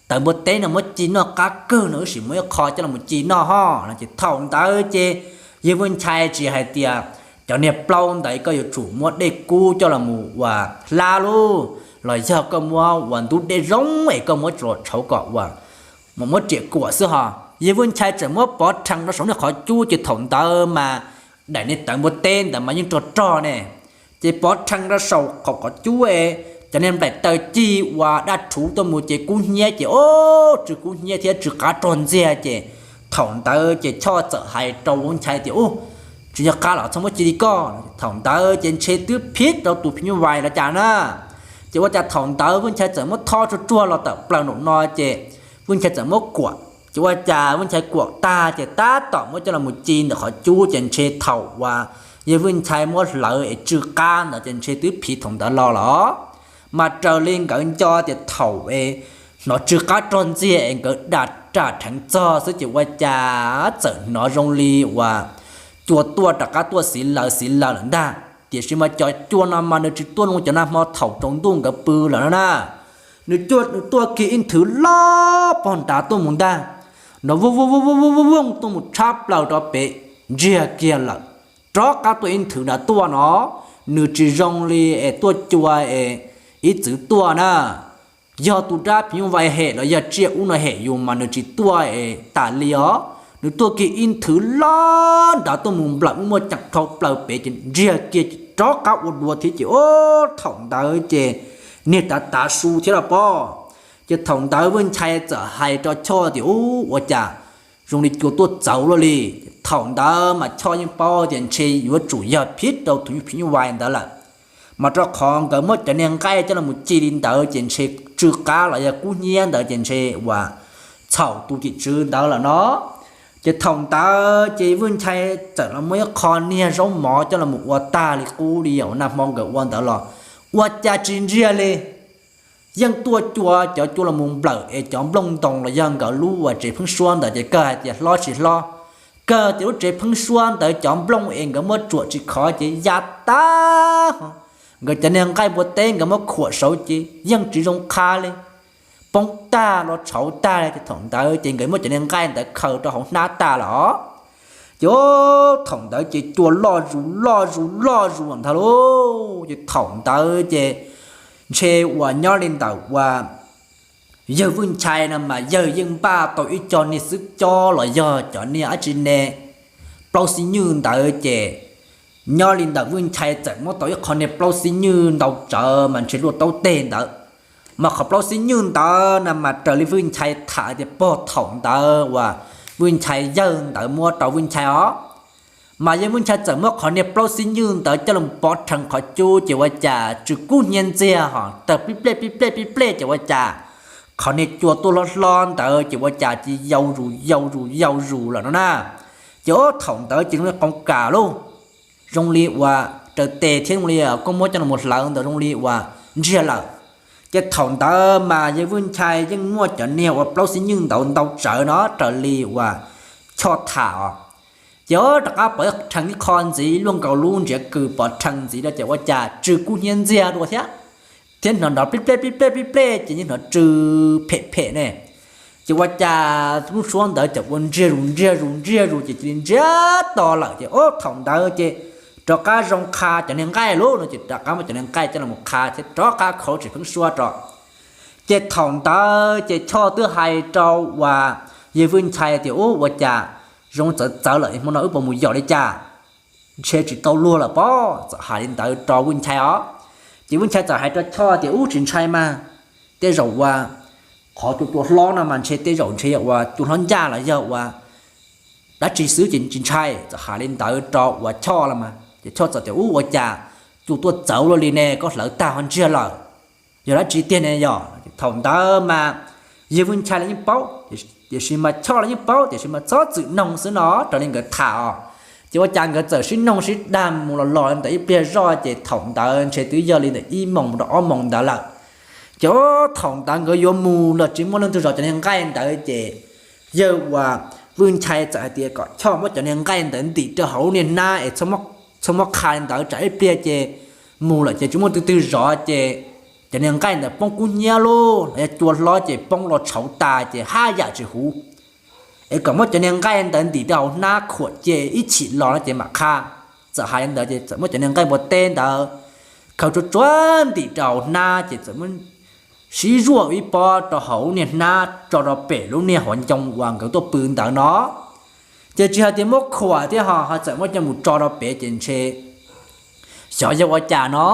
tawv npua teb no muab ci noj qab kawg no wb sim muab ib qho coj los ci noj ho no. Ces thaum ntawd ces yawg Vwj Nchai tsis hais tias cov niag plaub ntawd koj yuav tsum muab dej kub coj los mus uas hlab lub, los yog koj muab uas ntub dej zoo es koj muab tsuas tshauv kom uas mus muab riam kuam xwb ho. Yawg Vwj Nchai txawm muab pov rhees rau saum niag qhov cub ces thaum ntawd mas daim niag tawv npua teb ntawd mas yeej rog rog ne. Ces pov rhees rau saum qaum qhov cub es cov niag nplaim taw cig uas daj rhuv tuaj mus ces kub hnyiab ces ub, tsw kub hnyiab thiab tsw qab rog ntxiag ces thaum ntawd ces Choj txawm hais rau Vwj Nchai tias, Ub, tsis yog qab los txhob muab ci li koj. Thaum ntawd ces ntshe twb phiv rau tus phim nyuj vais los cas na. Ces ua cas thaum ntawd Vwj Nchai txawm muab thob tsuag tsuag los tawm plaws nraum no ces Vwj Nchai txawm muab kuam. Ces ua cas Vwj Nchai kuam tag ces tab tom muab coj los mus ci ntawm qhov cub ces ntshe thaum uas yawg Vwj Nchai muab hlawv es tsw qab ntawd ces ntshe twb phiv thaum ntawd los lawm. Mas raws li nkawd nco tias thaum es hnov tsw qab rog ntxiag es nkawd da raj rheev txog xwb ces ua cas txawm hnov zoo li uas cua tuaj rov qab tuaj xiv laws xiv laws lawm ntag. Tiam sis mas cov cua no mas nws tsis tuaj zoo cov nag hmo thaum tsaus ntuj nkawd pw lawm no na. Nws cua nws tuaj kiag ib nthwv loj pog nrad tuaj mus ntag, nrov vooj vooj vooj vooj vooj tuaj mus tshab plaws rau pem ntsiag kiag lawm. Rov qab tuaj ib nthwv nrad tuaj no, nws tsis zoo li es tuaj cua es ib txwv tuaj na. Yog tus dab phim nyuj vais hem los yog tsiaj ub no hem yus mas nws tsis tuaj es tas li os. Nws tuaj kiag ib nthwv loj nrad tuaj mus nplawm muaj muaj ceem dhau plaws pem ces ntsiag kiag rov qab ua dua thiab ces ub, thaum ntawd ces niag tav tav su thiab los pob. Ces thaum ntawd Vwj Nchai txawm hais rau Choj tias, Ub, ua cas zoo li cua tuaj txawv luaj li. Thaum ntawd mas Choj yeej paub tias ntshe yuav tsum yog phiv rau tus phim nyuj vais ntawd lawm. Mas rau qhov nkawd muab cov niag nqaij coj los ci li ntawd ces ntshe tsw qab los yog kub hnyiab ntawd ces ntshe uas txhaum tus tim tswv ntawd lawm no. Ces thaum ntawd ces Vwj Nchai txawm los muab ib qho niag zaub mov coj los ua tag li qub li uas nag hmo nkawd ua ntawd los ua cas tsis ntsiag li. Yeej tuaj cua cov cua los mus nplawm es cov nplooj ntoos los yog nkawd lub uas tsev pheeb suab ntawd ces kawg hais tias hlob tsis hlob, kawg tias lub tsev pheeb suab ntawd cov nplooj es nkawd muab tsuam tsis khov ces ya tag. Nkawd cov niag nqaij npua teb nkawd muab khuam saud ces yeej tsis zoo qha li, poob tag los tshauv tag li. Ces thaum ntawd ces nkawd muab cov niag nqaij ntawd khaws rau hauv hnab tag los. Ces thaum ntawd ces cua loj zus loj zus loj zus ntag lauj. Ces thaum ntawd ces ntshe uas nyob li ntawm uas yawg Vwj Nchai no mas yawg yeej npaj tau ib co niag xwb cob los yog cov niag dab tsi ne, plaub xib nywj ntawd ces nyob li ntawm Vwj Nchai txawm muab tau ib qho niag plaub xib nywj ntau tsawv mas ntshe luaj taub teg ntawd. Mas qhov plaub xib nywj ntawd no mas raws li Vwj Nchai tham tias pog thaum ntawd uas Vwj Nchai yawg ntawd muab rau Vwj Nchai os. Mas yawg Vwj Nchai txawm muab qhov niag plaub xib nywj ntawd coj los pov rhees qhov cub ces ua cas tsw kub hnyiab ntxiag ho tawg pib plej pib plej pib plej ces ua cas qhov niag cua tuaj hlob hlob ntawd ces ua cas cia yau zus yau zus yau zus lawm no na. Ces ob thaum ntawd ces zoo li qoo kam lauj, zoo li uas raws tes thiab zoo li koj muab coj los hlawv ntawd zoo li uas ntsiag lawm. Ces thaum ntawd mas yawg Vwj Nchai yeej muaj cov niag uas plaub xib nywj ntawd ntau tsawv no raws li uas Choj tham os. Ces rov qab pov rhees ib qho ntxiv luaj nkaus lub ntsiav kws pov rhees ntxiv rau ces ua cas tsw kub hnyiab ntxiag dua thiab, thiab hnov nrov pib plej pib plej pib plej ces yeej hnov tsw phem phem ne. Ces ua cas lub suab ntawd ces ua ntsiag zus ntsiag zus ntsiag zus ces cia li ntsiag to lawm ces ob thaum ntawd ces rov qab zoo qha cov niag nqaij lauj no ces rov qab muab cov niag nqaij coj los qha thiab rov qab khauv tsis pheeb suab rau. Ces thaum ntawd ces Choj twb hais rau uas yawg Vwj Nchai tias ub ua cas zoo txawv txawv lawm hmo no wb puas mus yos li cas, ntshe tsis tau luag lawm pob, txawm hais li ntawd rau Vwj Nchai os. Ces Vwj Nchai txawm hais rau Choj tias ub tsis ntshai mas, tej zaum uas qhov cua tuaj hlob no mas ntshe tej zaum ntshe yog uas cua hlob ncaj los yog uas dab tsi xwb ces tsis ntshai, txawm hais li ntawd rau uas Choj los mas ces Choj txawm tias ub ua cas cua tuaj txawv luaj li ne, koj hlawv tag ho ntsiag lawm, yog dab tsi tiag ne yog. Thaum ntawd mas yawg Vwj Nchai los yeej paub, tiam sis mas Choj los yeej paub tiam sis mas txhob txwm noog xwb no raws li nkawd tham os. Ces ua cas nkawd txawm sib noog sib dag mus los los ntawm ib pliag zoj ces thaum ntawd ntshe twb yog li ntawm ib moos rau ob moos ntawd lawm. Ces thaum ntawd nkawd yuav mus los tsis muaj leej twg zov cov niag nqaij ntawd ces yawg uas Vwj Nchai txawm hais tias kom Choj muab cov niag nqaij ntawd ntim rau hauv lub niag hnab es txhob muab qha li ntawd tsam ib pliag ces mus lawm ces tsis muaj leej twg zov ces cov niag nqaij ntawd poob kub hnyiab lauj los yog cua hlob ces poob los tshauv tas ces haj yam tsis huv. Es kom muab cov niag nqaij ntawd ntim rau hauv hnab khuam ces ib chim los no ces mam qha. Txawm hais li ntawd ces txawm muab cov niag nqaij npua teb ntawd khaws tsuag tsuag ntim rau hauv hnab ces txawm muab sib zuaj ib pob rau hauv lub niag hnab tso rau pem lub niag hauv ncoo uas nkawd tuaj pw ntawd no. Ces tsis hais tias muab khuam thiab ho ho txawm muab coj mus tso rau pem ces ntshe xyov yog ua cas no,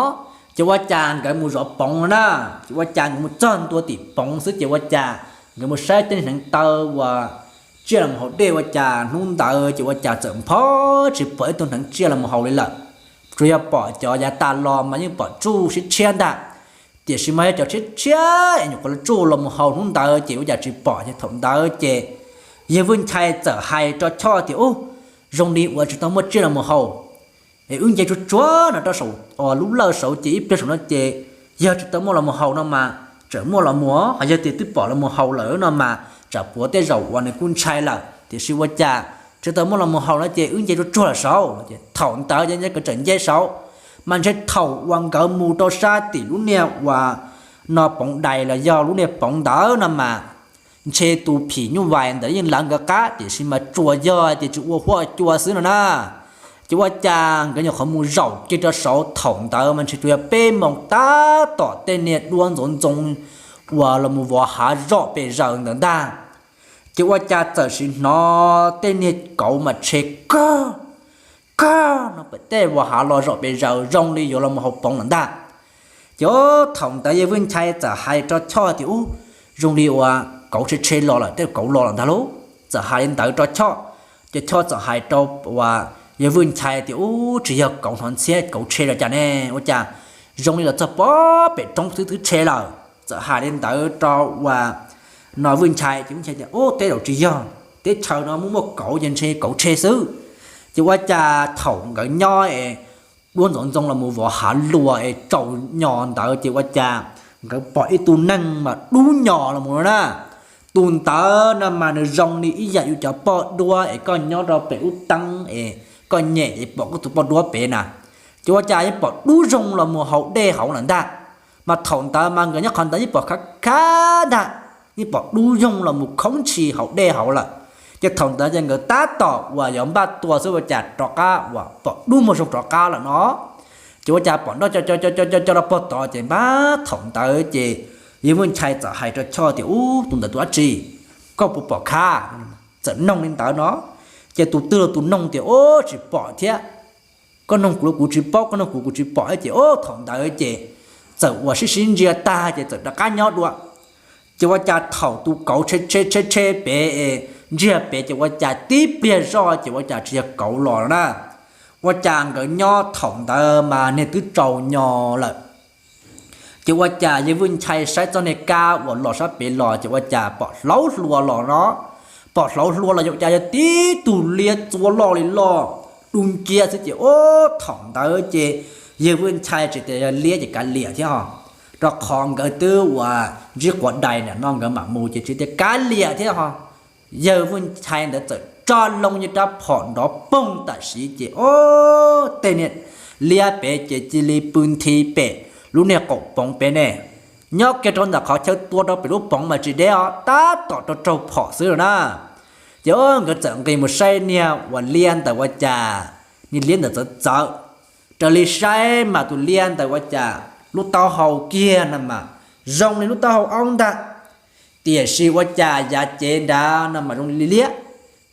ces ua cas nkawd mus zov poov no na, ces ua cas nkawd mus txog ntua tim poov xwb ces ua cas nkawd mus saib tej hneev taw uas tsiaj los mus haus dej ua cas hnub ntawd ces ua cas txawm npho tsis pom ib tug hneev tsiaj los mus haus li lawm. Tsuas yog pom cov yav tas los mas yeej pom tsuj sib tshiab ntag, tiam sis mas yog cov tshiab tshiab es nyuam qhuav los tsuj los mus haus hnub ntawd ces ua cas tsis pom ces thaum ntawd ces yawg Vwj Nchai txawm hais rau Choj tias ub, zoo li uas tsis tau muaj tsiaj los mus haus es wb nce tsuag tsuag no rau saum lub lawj saud ces ib pliag saum no ces yog tsis tau muaj los mus haus no mas tseem muaj los mus, ho yog tias twb pom los mus haus lawm no mas tsam puav tej zaum uas nws kuj ntshai lawm tiam sis ua cas tsis tau muaj los mus haus no ces wb nce tsuag tsuag lawm saud. Thaum ntawd ces nkawd tseem nce saud, mas ntshe thaum uas nkawd mus rau sab tim lub niag uas no poov dais los yog lub niag poov ntawd no mas ntshe tus phim nyuj vais ntawd yeej lawv nkawd qab tiam sis mas tsuas yog ces tsis ua huab cua xwb no na. Ces ua cas nkawd nyuam qhuav mus zaum kiag rau saud thaum ntawd mas ntshe tsuas yog peb moos tab tom tej niag duab ntxoov ntxoo uas los mus vov hav zom pes zaws ntawd ntag. Ces ua cas txawm sim hnov tej niag kauv mas tshe kawg kawg no pem tej vov hav los zom pes zaws zoo li yuav los mus haus poov lawm ntag. Ces thaum ntawd yawg Vwj Nchai txawm hais rau Choj tias ub, zoo li uas kauv tshe tshe los lawm, tej kauv los lawm ntag lauj. Txawm hais li ntawd rau Choj, ces Choj txawm hais rau uas yawg Vwj Nchai tias ub, tsis yog kauv hnov ntxhiab kauv tshe los cas ne, ua cas zoo li los txog pem roob xwb twb tshe lawm. Txawm hais li ntawd rau uas no Vwj Nchai ces Vwj Nchai tias ub, tej zaum tsis yog, teb chaws no muaj muaj kauv ces ntshe kauv tshe xwb. Ces ua cas thaum nkawd nyob es duab ntxoov ntxoo los mus vov hav luas es tsaus nyos ntawd ces ua cas nkawd pom ib tug neeg mas dub nyos los mus no na. Tus ntawd no mas nws zoo li ib yam yus cov poj duab es koj nyob rau pem ub teeb es koj nyem es pom koj tus poj duab pem na. Ces ua cas yeej pom dub zoo los mus haus dej hauv lawm ntag. Mas thaum ntawd mas nkawd nyob qhov ntawd yeej pom khav khav ntag, yeej pom dub zoo los mus khoob ntshis haus dej hauv lawm. Ces thaum ntawd ces nkawd tab tom uas yuav npaj tua xwb ua cas rov qab uas pom dub muag zoo rov qab lawm no. Ces ua cas pom nroj co co co co co rau pog tod ces npab thaum ntawd ces Yawg Vwj Nchai txawm hais rau Choj tias, Ub, tus ntawd tus dab tsi, koj puas pom khab? Txawm noog li ntawd no, ces tus twg los tus noog tias, Ub, tsis pom thiab. Koj noog kuv los kuv tsis paub, koj noog kuv kuv tsis pom. Ces ub, thaum ntawd ces txawm uas sib sib ntsia tag ces txawm rov qab nyob dua. Ces ua cas thaum tus kauv tshe tshe pem, ntsiag pem ces ua cas tib pliag zoj ces ua cas tsis yog kauv los no na. Ua cas nkawd nyob thaum ntawd mas niag twb tsaus nyo lawm. Ces ua cas yawg Vwj Nchai saib txoj niag kab uas los sab pem los ces ua cas pom hlauv hlua los no. Pom hlauv hlua los yog ua cas yog tib tug liab txua loj li loj, du ncia xwb ces ub, thaum ntawd ces yawg Vwj Nchai tsis tias yog liab ces kav liam thiab ho, rau qhov nkawd twb uas ntsib quav dais na no nkawd mam mus ces tsis tias kav liam thiab ho. Yawg Vwj Nchai ntawd txawm tso loo yawg rab phom nrov poog tam sim ces ub, tej niag liab pem ces cia li pw nthi pem lub niag qaum poov pem ne. Nyob kiag rau ntawm qhov chaw tua rau pem lub poov mas tsis deb os, tab tom rau raug phom xwb los na. Ces ub, nkawd txawm nqis mus saib niag uas liab ntawd ua cas niag liab ntawd txawv txawv. Raws li saib mas tus liab ntawd ua cas lub taub hau kiag no mas zoo li lub taub hau aub ntag, tiam sis ua cas yav cev nrad no mas zoo li liab,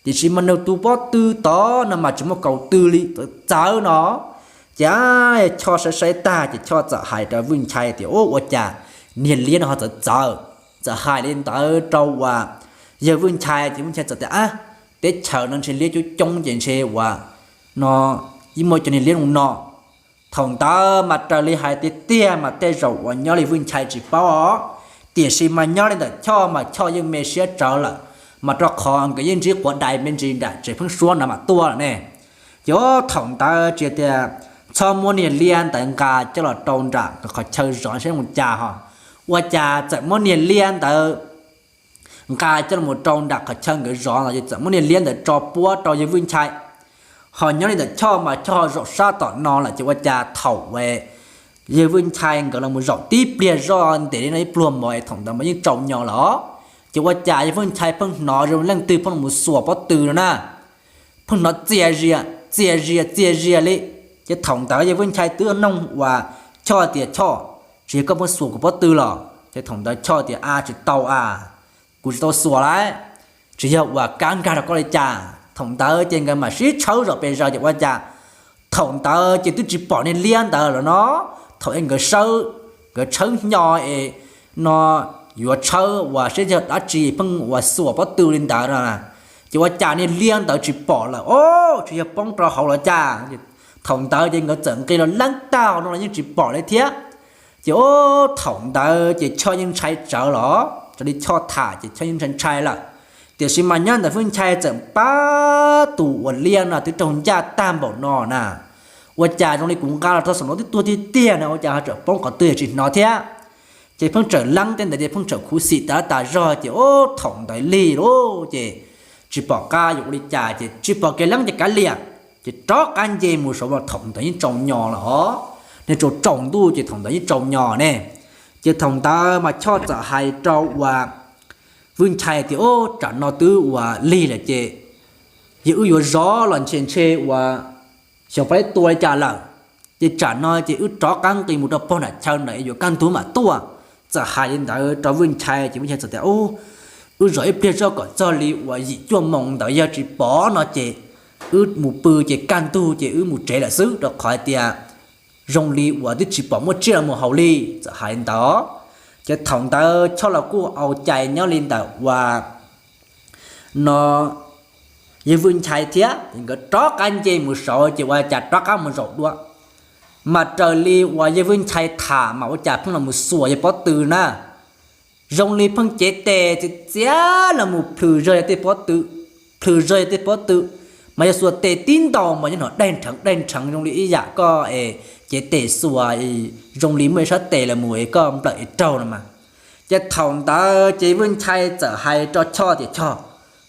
tiam sis mas nws tus pob tw tod no mas tsis muaj kaus tw li, txawv txawv no. Ces Choj saib saib tag ces Choj txawm hais rau Vwj Nchai tias, Ub, ua cas niag liab no ho txawv txawv? Txawm hais li ntawd rau uas yawg Vwj Nchai ces Vwj Nchai txawm tias, Ab, teb chaws no ntshe liab coob coob ces ntshe uas no yeej muaj cov niag liab zoo no. Thaum ntawd mas raws li hais tiag tiag mas tej zaum uas nyob li Vwj Nchai tsis paub os, tiam sis mas nyob li ntawm Choj mas Choj yeej me siab tsawv lawm, mas rau qhov nkawd yeej ntsib quav dais me ntsis nram tsev pheeb suab no mam tuaj lawm ne. Ces thaum ntawd tsis tias txhob muab niag liab ntawd nqa coj los rau nram qhov chaw zov saib zoo cas ho. Ua cas txawm muab niag liab ntawd nqa coj los rau nram qhov chaw nkawd zov no ces txawm muab niag liab ntawd tso puab rau yawg Vwj Nchai. Ho nyob li ntawm Choj mas Choj zaum sab tom no lawm ces ua cas thaum uas yawg Vwj Nchai nkawd los zaum tib pliag zoj ntev li no ib pluag mov es thaum ntawd mas yeej tsaus nyo lawm os. Ces ua cas yawg Vwj Nchai pheej hnov zoo leej twg pheej los xuas pob tw no na. Pheej hnov txias zias txias zias txias zias li. Ces thaum ntawd yawg Vwj Nchai twb noog uas Choj tias, Choj, tsis yog koj pheej xuas kuv pob tw los? Ces thaum ntawd Choj tias, A, tsis tau a, kuv tsis tau xuas lawm, tsis yog uas kab nkag rau koj li cas. Thaum ntawd ces nkawd mam sib tshawb zom pes zaws ces ua cas thaum ntawd ces twb tsis pom niag liab ntawd lawm no. Thaum es nkawd sawb, nkawd tshawb hnyo es no yuav tshawb uas saib yog dab tsi pheej uas xuas pob tw li ntawd no, ces ua cas niag liab ntawd tsis pom lawm os, tsis yog poob rau hauv los cas. Thaum ntawd ces nkawd txawm nqis los leeb tag no los yeej tsis pom li thiab. Ces ub, thaum ntawd ces Choj yeej ntshai tsawv los, raws li Choj tham ces Choj yeej ntshai ntshai lawm. Tiam sis mas nyob ntawm Vwj Nchai txawm pab tus uas liab no twb raug ncaj tag npaum no na, ua cas zoo li kuv nqa los rau saum no twb tuag tiag tiag no ua cas ho tseem poob qhov twg tsis hnov thiab. Ces pheej tseem leeb tej ntawd ces pheej tseem khuv xim tas tas zog ces ub, thaum ntawd lig lauj ces tsis pom qab yuav ua li cas ces tsis pom kev leeb ces kav liam, ces rov qab nce mus saud los thaum ntawd yeej tsaus nyo lawm os. Niag tsaus tsaus ntuj ces thaum ntawd yeej tsaus nyo ne. Ces thaum ntawd mas Choj txawm hais rau uas Vwj Nchai tias, Ub, tsam no twb uas lig lawm ces yog wb yuav zov los ntshe ntshe uas xyov peb tua li cas lawm. Ces tsam no ces wb rov qab nqis mus rau pog nram chaw ntawd es yuav kaj ntug mam tuaj. Txawm hais li ntawd rau Vwj Nchai ces Vwj Nchai txawm tias, Ub, wb zov ib pliag zoj kom txog li uas yim cuaj moos ntawd yog tsis pom no ces wb mus pw ces kaj ntug ces wb mus tsev lawm xwb, rau qhov hais tias zoo li uas twb tsis pom muaj tsiaj los mus haus li. Txawm hais li ntawd ces thaum ntawd Choj los kuj au cai nyob li ntawm uas no yawg Vwj Nchai thiab ces nkawd rov qab nce mus saud ces ua cas rov qab mus zaum dua. Mas raws li uas yawg Vwj Nchai tham mas ua cas pheej los mus xuas yawg pob tw na, zoo li pheej cev tes txias txias los mus plhws zog yawg tej pob tw, plhws zog yawg tej pob tw. Mas yog xuas tes tib ntaus mas yeej hnov dej nrheev dej nrheev zoo li ib yam koj es cev tes xuas, zoo li muaj ib sab tes los mus es koj nplawm es raug no mas. Ces thaum ntawd ces Vwj Nchai txawm hais rau Choj tias, Choj,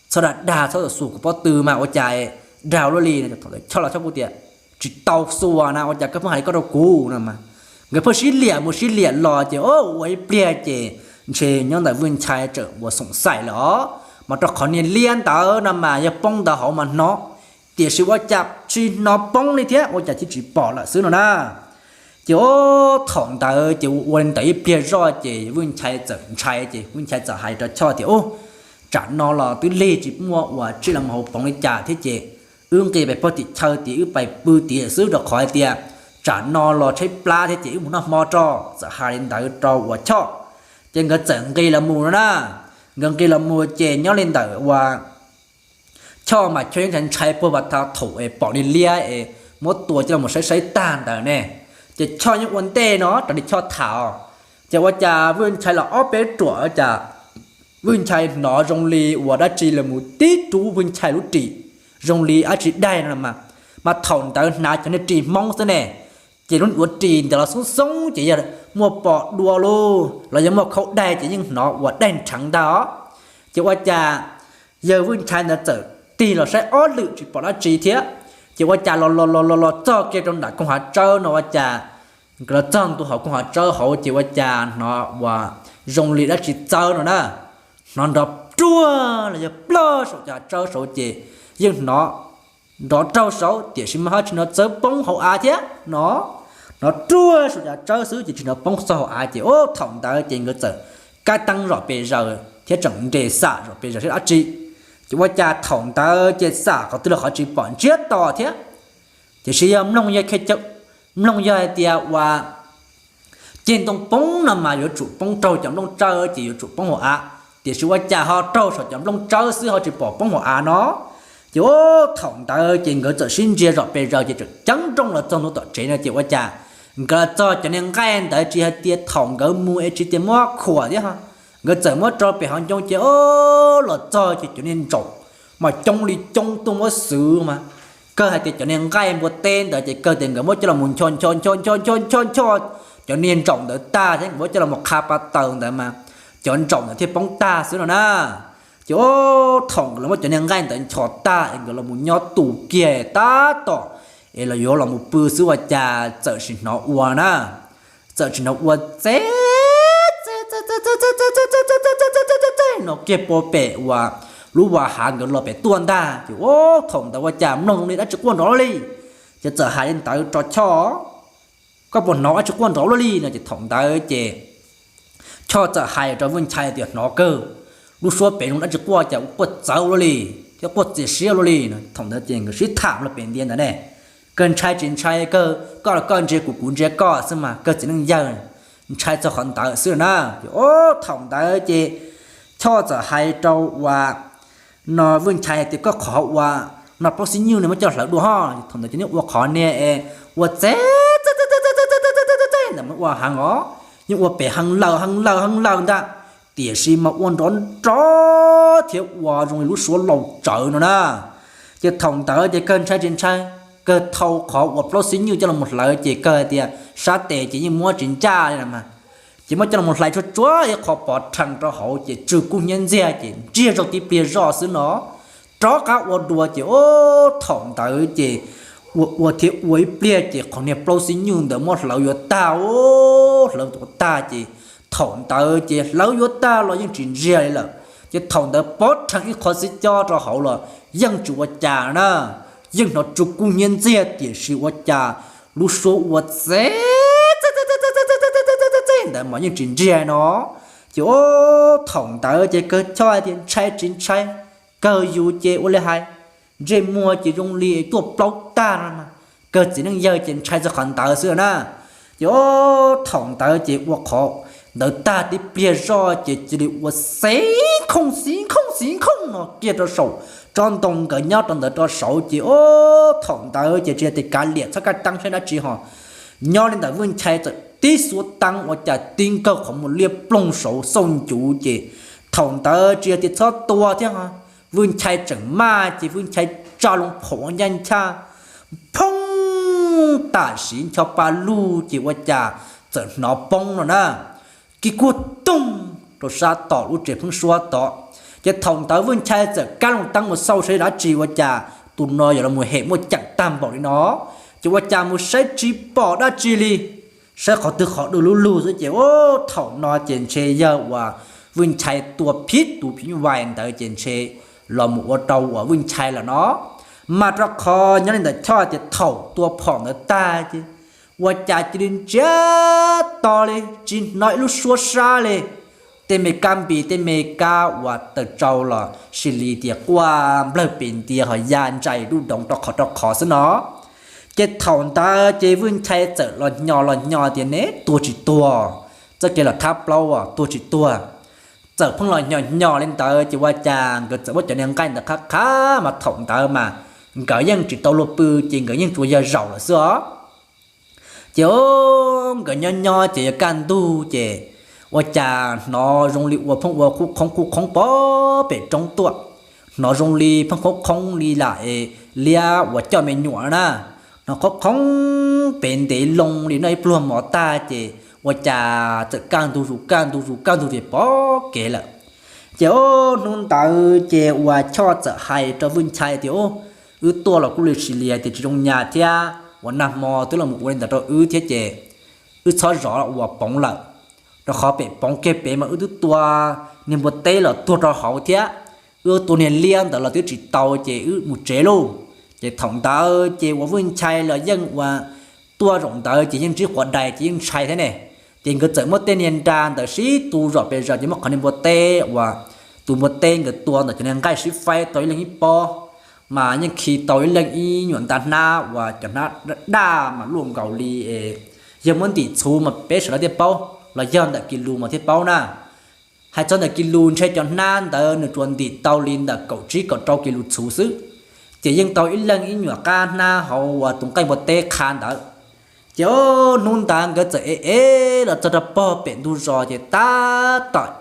txhob dag dag, txhob xuas kuv pob tw mas ua cas dag luaj li. Choj los Choj kuj tias, Tsis tau xuas na, ua cas koj pheej hais li koj rau kuv no mas. Nkawd pheej sib liam mus sib liam los ces ua ib pliag ces ntshe nyob ntawm Vwj Nchai tseem ua xoom xaim lawm os, mas rau qhov niag liab ntawd no mas yog poob ntawd hauv mas hnov, tiam sis ua cas tsis hnov poob li thiab, ua cas thiaj tsis pom lawm xwb no na. Ces ua thaum ntawd ces ua ua li ntawd ib pliag zoj ces Vwj Nchai txawm ntshai, ces Vwj Nchai txawm hais rau Choj tias, Ub, tsam no los twb lig tsis muaj uas tsij los mus hauv poov li cas thiab ces wb nqis pais pog tim chaw tias wb pais pw tias xwb rau qhov hais tias tsam no los tshaib plab thiab ces wb mus noj hmo tso. Txawm hais li ntawd rau uas Choj, ces nkawd txawm nqis los mus no na. Nkawd nqis los mus ces nyob li ntawm uas Choj mas Choj yeej ntshai ntshai puag pas thaum es pom li liab es muab tua coj los saib saib tag ntawd ne. Ces Choj yeej ua ntej no raws li Choj tham, ces ua cas Vwj Nchai los ob peb ruam ua cas Vwj Nchai hnov zoo li uas dab tsi los mus tib rub Vwj Nchai lub ris, zoo li dab tsi daig no mas, mas thaum ntawd hnav cov niag ris Hmoob xwb ne, ces lub duav ris ntawd los xoob xoob ces yog muaj pos dua los yog muaj khaub daig ces yeej hnov uas daig nrheev ntag os. Ces ua cas yawg Vwj Nchai ntawd txawm tig los saib ob lwm tsis pom dab tsi thiab, ces ua cas los los los los los txog kiag rau nram koog hav tsawb no ua cas nkawd los txog ntua hauv koog hav tsawb hauv ces ua cas hnov uas zoo li dab tsi txawb no na, hnov nrov ruag los yog plog saum cov hav tsawb saud ces yeej hnov nrov raug saud tiam sis mas ho tsis hnov txawb poob hauv av thiab no, hnov ruag saum cov hav tsawb xwb ces tsis hnov poob txog hauv av ces ua thaum ntawd ces nkawd txawm kab teeb zom pes zaws thiab tseem nres xam zom pes zaws saib dab tsi. Ces ua cas thaum ntawd ces xam qhov twg los qhov tsis pom ntsiab to thiab. Tiam sis yog mloog yog, mloog yog hais tias uas ceg ntoo poob no mas yuav tsum poob raug cov nplooj tsawb ces yuav tsum poob hauv av, tiam sis ua cas ho raug saum cov nplooj tsawb xwb ho tsis pom poob hauv av no. Ces ua thaum ntawd ces nkawd txawm sib ntsia zom pes zaws ces tseem ceeb nrooj los txog ntua tom tsev no ces ua cas nkawd los txog cov niag nqaij ntawd tsis hais tias thaum nkawd mus es tsis tias muab khuam thiab, nkawd txawm muab rau pem hauv ncoo ces o los txog ces cov niag ntsaum mas coob li coob tuaj muab xwv mas, kawg hais tias cov niag nqaij npua teb ntawd ces kawg tias nkawd muab coj los ncho ncho ncho ncho ncho ncho cov niag ntsaum ntawd tag thiab nkawd muab coj los qha pa taws ntawd mas cov ntsaum ntawd thiaj poob tag xwb no na. Ces o thaum nkawd los muab cov niag nqaij ntawd ncho tag es nkawd los mus nyob tu kiag tab tom es los yuav los mus pw xwb ua cas txawm sim hnov ua na, txawm sim hnov ua txeb no kiag puag pem uas lub vas hav nkawd los pem tuaj ntag. Ces o thaum ntawd ua cas mloog li dab tsi quaj nrov li, ces txawm hais li ntawd rau Choj, Koj puas hnov dab tsi quaj nrov ua luaj li no? Ces thaum ntawd ces Choj txawm hais rau Vwj Nchai tias hnov kawg, lub suab pem zoo dab tsi quaj cas quaj txawv ua luaj li thiab quaj txias siab ua luaj li no. Thaum ntawd ces nkawd sib tham los pem ntiav ntawd ne, kawg ntshai tsis ntshai kawg, koj los koj ntsia kuv kuv ntsia koj xwb mas kawg txiv neej yawg ntshai txog qhov ntawd xwb na. Ces o thaum ntawd ces Choj txawm hais rau uas no Vwj Nchai tias koj qhov uas no plaub xib nyuj ne muab coj hlawv dua ho. Thaum ntawd ces nws ua qhov niag ua txeb ntawd mas ua heev os, yeej ua pem heev lawm heev lawm heev lawm ntag, tiam sis mas ua nrov nrov thiab ua zoo li lub suab laus tsawv no na. Ces thaum ntawd ces kawg ntshai tsis ntshai, kawg thau qhov uas plaub xib nyuj coj los hlawv ces kawg hais tias sab tes ces yeej muab tsis ncaj li mas, ces muab coj los hlais tsuag tsuag ib qho pov rhees rau hauv ces tsw kub hnyiab ntxiag ces ntsiag zog tib pliag zoj xwb no, rov qab ua dua ces o thaum ntawd ces ua ua thiab ua ib pliag ces qhov niag plaub xib nyuj ntawd muab hlawv yuav tag o, hlawv yuav tag ces thaum ntawd ces hlawv yuav tag los yeej tsis ntsiag li lawm. Ces thaum ntawd pov rhees ib qho xib cob rau hauv los yeej tsis ua cas na, yeej hnov tsw kub hnyiab ntxiag tiam sis ua cas lub suab ua txeb txeb ntawd mas yeej tsis ntsiag no. Ces o thaum ntawd ces kawg Choj tias ntshai tsis ntshai, kawg yus ces ua li hais, ntsej muag ces zoo li tuaj plaub tag no, kawg txiv neej yawg ces ntshai txog qhov ntawd xwb na. Ces o thaum ntawd ces ua qhov ntawd tag tib pliag zoj ces cia li ua xev khooj xev khooj xev khooj no kiag rau saum tsob ntoo nkawd nyob rau ntawd rau saud ces o thaum ntawd ces tsis tias kav liam txhob kaj teeb saib dab tsi ho, nyob li ntawm Vwj Nchai txawm tib xuab teeb ua cas tib nkaug qhov muag liab ploog saud xauj ncuv ces thaum ntawd tsis yog tias txhob tua thiab ho, Vwj Nchai tseem maj ces Vwj Nchai tsa loo phom ncaj nchaj, phoob tam sim ncho pa lug ces ua cas txawm hnov poob no na, kib kuag toog rau sab tom lub tsev pheeb suab tod. Ces thaum ntawd Vwj Nchai txawm kab loo teeb mus xauj saib dab tsi ua cas tus no yuav los hem muaj ceem tag npaum li no, ces ua cas mus saib tsis pom dab tsi li, saib qhov twg qhov du lub lug xwb ces o thaum no ces ntshe yawg uas Vwj Nchai tua phib tus phim nyuj vais ntawd ces ntshe los mus ua rau uas Vwj Nchai lawm no. Mas rau qhov nyob li ntawm Choj tias thaum tua phom ntawd tag ces ua cas cia li ntsiag to li tsis hnov ib lub suab sab li. Tej me kab npis tej me kab uas taws tsau los sis li tias quaj nplawg pes ntia ho ya ntsais dub doov rau qhov rau qhov xwb no. Ces thaum ntawd ces Vwj Nchai txawm los hnyos los hnyos tias ne tuag tsis tuag, txoj kev los thab plaub tuag tsis tuag. Txawm pheej los hnyos hnyos li ntawd ces ua cas nkawd txawm muab cov niag nqaij ntawd qhab qhab mas thaum ntawd mas nkawd yeej tsis tau luag pw, ces nkawd yeej tsuas yog zaum lawm xwb os. Ces nkawd nyob nyob ces yuav kaj ntug ces ua cas hnov zoo li ua pheej ua qhuj qhoob qhuj qhoob pem roob tuaj. Hnov zoo li pheej qhoob qhoob li lam es liab uas coj me nyuam na. Hnov qhoob qhoob pem ntev loo li noj ib pluag mov tag ces ua cas txawm kaj ntug zus kaj ntug zus kaj ntug zus pom kev lawm. Ces hnub ntawd ces uas Choj txawm hais rau Vwj Nchai tias, Wb tuaj los kuj li sis li tias tsis zoo nyas thiab, uas nag hmo twb los ua li ntawd rau wb thiab ces wb txhob zov uas poov lawm, rau qhov pem poov kiag pem mas wb twb tua niag npua teb los tuag rau hauv thiab, wb tua niag liab ntawd los twb tsis tau ces wb mus tsev lauj. Ces thaum ntawd ces uas Vwj Nchai los yeej uas tuaj zaum ntawd ces yeej ntsib quav dais ces yeej ntshai thiab ne. Ces nkawd txawm muab tej niag nra ntawd sib tu zom pes zaws ces muab qhov niag npua teb uas tus npua teb nkawd tua ntawm cov niag nqaij sib faib tau ib leeg ib pob, mas yeej khi tau ib leeg ib nyuam nta hnab uas cov hnab daj mas luaj nkaus li es yog muab ntim txhuv mas peb sawv daws thiaj paub, los yog ntawm kis lus mas thiaj paub na. Hais txog ntawm kis lus ntshe cov hnab ntawd nws tsuas ntim tau li ntawm kaum tsib kaum rau kis lus txhuv xwb, ces yeej tau ib leeg ib nyuam qab hnab hauv uas tus nqaij npua teb qha ntawd. Ces hnub ntawd nkawd txawm ev ev los txog rau pog pem ntug zos ces tab tom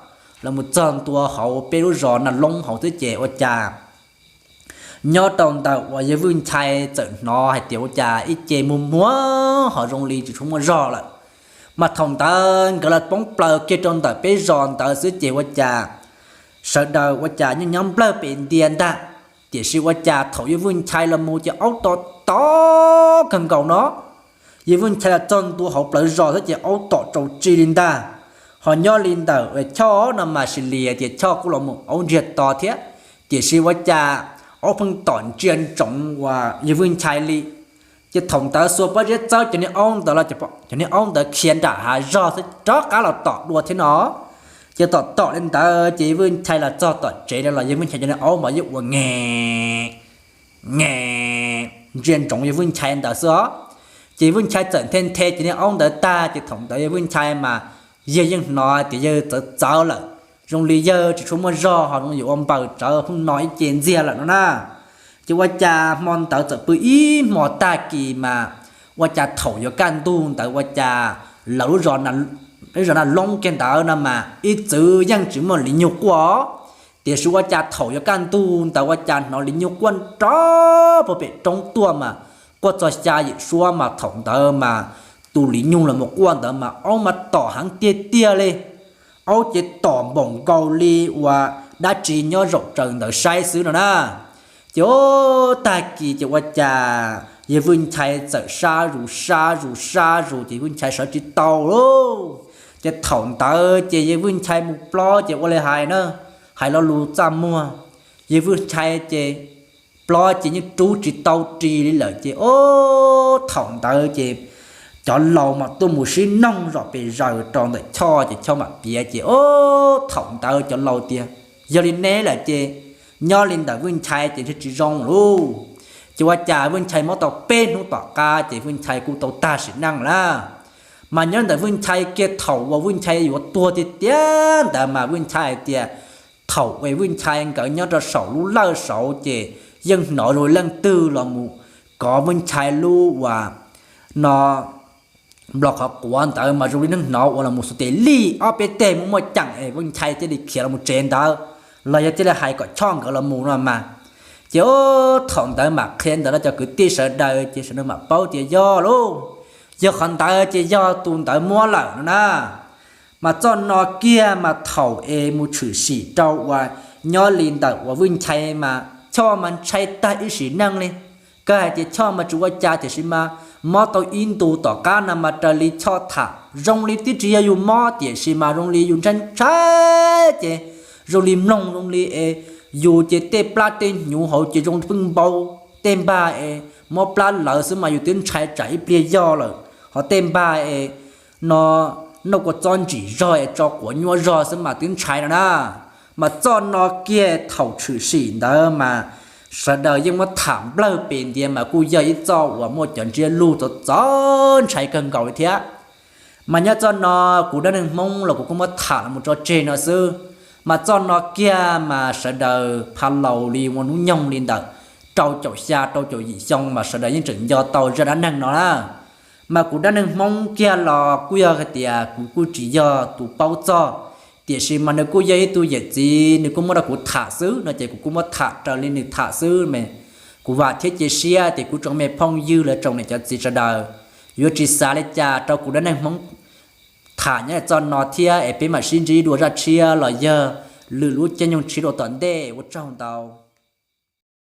los mus txog ntua hauv peb lub zos Naj Loob hauv xwb ces ua cas nyob rau ntawm uas yawg Vwj Nchai txawm hnov hais tias ua cas ib ce muag muag ho zoo li tsis tshua muaj zog lawm. Mas thaum ntawd nkawd los poob plaws kiag rau ntawm peb zos ntawd xwb ces ua cas sawv daws ua cas nyob nyob nplawg pes ntia ntag, tiam sis ua cas thaum yawg Vwj Nchai los mus ces aub tom tom kawg nkaus no. Yawg Vwj Nchai los txog ntua hauv plawv zos xwb ces aub tom tsaus tsi li ntag. Ho nyob li ntawm Choj no mas sis li tias Choj kuj los mus aub ntsiag to thiab, tiam sis ua cas aub pheej tom ntsia ntsoov uas yawg Vwj Nchai li. Ces thaum ntawd xuas pob zeb txawb cov niag aub ntawd los cov niag aub ntawd khiav nram hav zog xwb rov qab los tom dua thiab no. Ces tom tom li ntawd ces yawg Vwj Nchai los txog tom tsev no los yawg Vwj Nchai cov niag aub mas yeej ua nge nge ntsia ntsoov yawg Vwj Nchai ntawd xwb os. Ces Vwj Nchai txawm nthe nthe cov niag aub ntawd tag ces thaum ntawd yawg Vwj Nchai mas yawg yeej hnov tias yawg txawv txawv lawm, zoo li yawg tsis tshua muaj zog ho zoo yuav ua npaws tsawv pheej no ib ce ntxiag lawm no na. Ces ua cas hmo ntawd txawm pw ib hmo tag kis mas ua cas thaum yuav kaj ntug ntawd ua cas lawv lub zos Naj Loob kiag ntawd no mas ib txwm yeej tsis muaj li nyuag quaj, tiam sis ua cas thaum yuav kaj ntug ntawd ua cas hnov li nyuag quaj nrov puag pem roob tuaj mas quaj txog xya yim suab mas thaum ntawd mas tus li nyuag los mus quaj ntawd mas aub mas tom heev tiag tiag li. Aub ces tom npaum nkaus li uas dab tsi nyob zaum tsaws ntawd saib xwb no na. Ces tag kis ces ua cas yawg Vwj Nchai txawm sab zus sab zus sab zus ces Vwj Nchai sawv tsis tau lauj. Ces thaum ntawd ces yawg Vwj Nchai mus plob ces ua li hais na, hais lo lus txaj muag, yawg Vwj Nchai ces plob ces yeej rub tsis tau ris li lawm ces o, thaum ntawd ces cov laus mam tuaj mus sib noog zom pes zaws rau ntawm Choj ces Choj mam piav ces o, thaum ntawd cov laus tias yog li neb lawm ces nyob li ntawm Vwj Nchai ces ntshe tsis zoo lauj. Ces ua cas Vwj Nchai mob tau peb hnub tom qab ces Vwj Nchai kuj tau tag sim neej lawm. Mas nyob ntawm Vwj Nchai kiag thaum uas Vwj Nchai yuav tuag tiag tiag ntawd mas Vwj Nchai hais tias thaum uas Vwj Nchai nkawd nyob rau saum lub lawj saud ces yeej hnov zoo leej twg los mus kov Vwj Nchai lub uas no nplo qhov quav ntawd mas zoo li neeg hnov uas los mus xuas tes lij ob peb teg muaj muaj ceem es Vwj Nchai thiaj li khiav los mus tsev ntawd, los yog thiaj li hais kom Choj nkawd los mus no mas. Ces thaum ntawd mam qhia ntawd rau cov kwv tij sawv daws ces sawv daws mam paub tias yog lauj, yog qhov ntawd ces yog tus ntawd muab lawm no na. Mas txoj no kiag mas thaum es mus tshwm sim rau uas nyob li ntawm uas Vwj Nchai mas Choj mas ntshai tag ib sim neej li. Kawg hais tias Choj mas tsis ua cas tiam sis mas mob tau ib ntus tom qab no mas raws li Choj tham zoo li twb tsis yog yus mob tiam sis mas zoo li yus ntshai ntshai ces zoo li mloog zoo li es yus ces tej plab tej hnyuv hauv ces zoo pheej npau tej npag es mob plab lawv xwb mas yus twb ntshai tsam ib pliag yog lawm. Ho tej npag es no noj kua txob ntsim zog es tso quav nyuaj zog xwb mas twb ntshai no na. Mas txoj no kiag thaum tshwm sim ntawd mas sawv daws yeej muab tham nplawg pes ntiav mas kuj yog ib txoj uas muaj cov ntsiab lus txov txov ntshai kawg nkaus li thiab. Mas nyob txoj no kuv dab neeg Hmoob los kuv kuj muab tham los mus tso tseg no xwb. Mas txoj no kiag mas sawv daws pha laus li ua hnub nyoog li ntawm rau caum xya rau caum yim xyoo mas sawv daws yeej tseem nco tau zaj dab neeg no na. Mas kuv dab neeg Hmoob kiag los kuj yog hais tias kuv kuj tsis yog tus paub txog, tiam sis mas nws kuj yog ib tug yawm txiv nws kuj muab rau kuv tham xwb no ces kuv kuj muab tham raws li nws tham xwb mas. Kuv vam thiab cia siab tias kuv tsoom me phooj ywg los tsoom niam cov txiv sawv daws yuav tsis xav li cas rau kuv dab neeg Hmoob tham nyob txoj no thiab es peb mam sib ntsib dua zaj tshiab los yog lwm lub caij nyoog tshiab dua tom ntej. Ua tsaug ntau.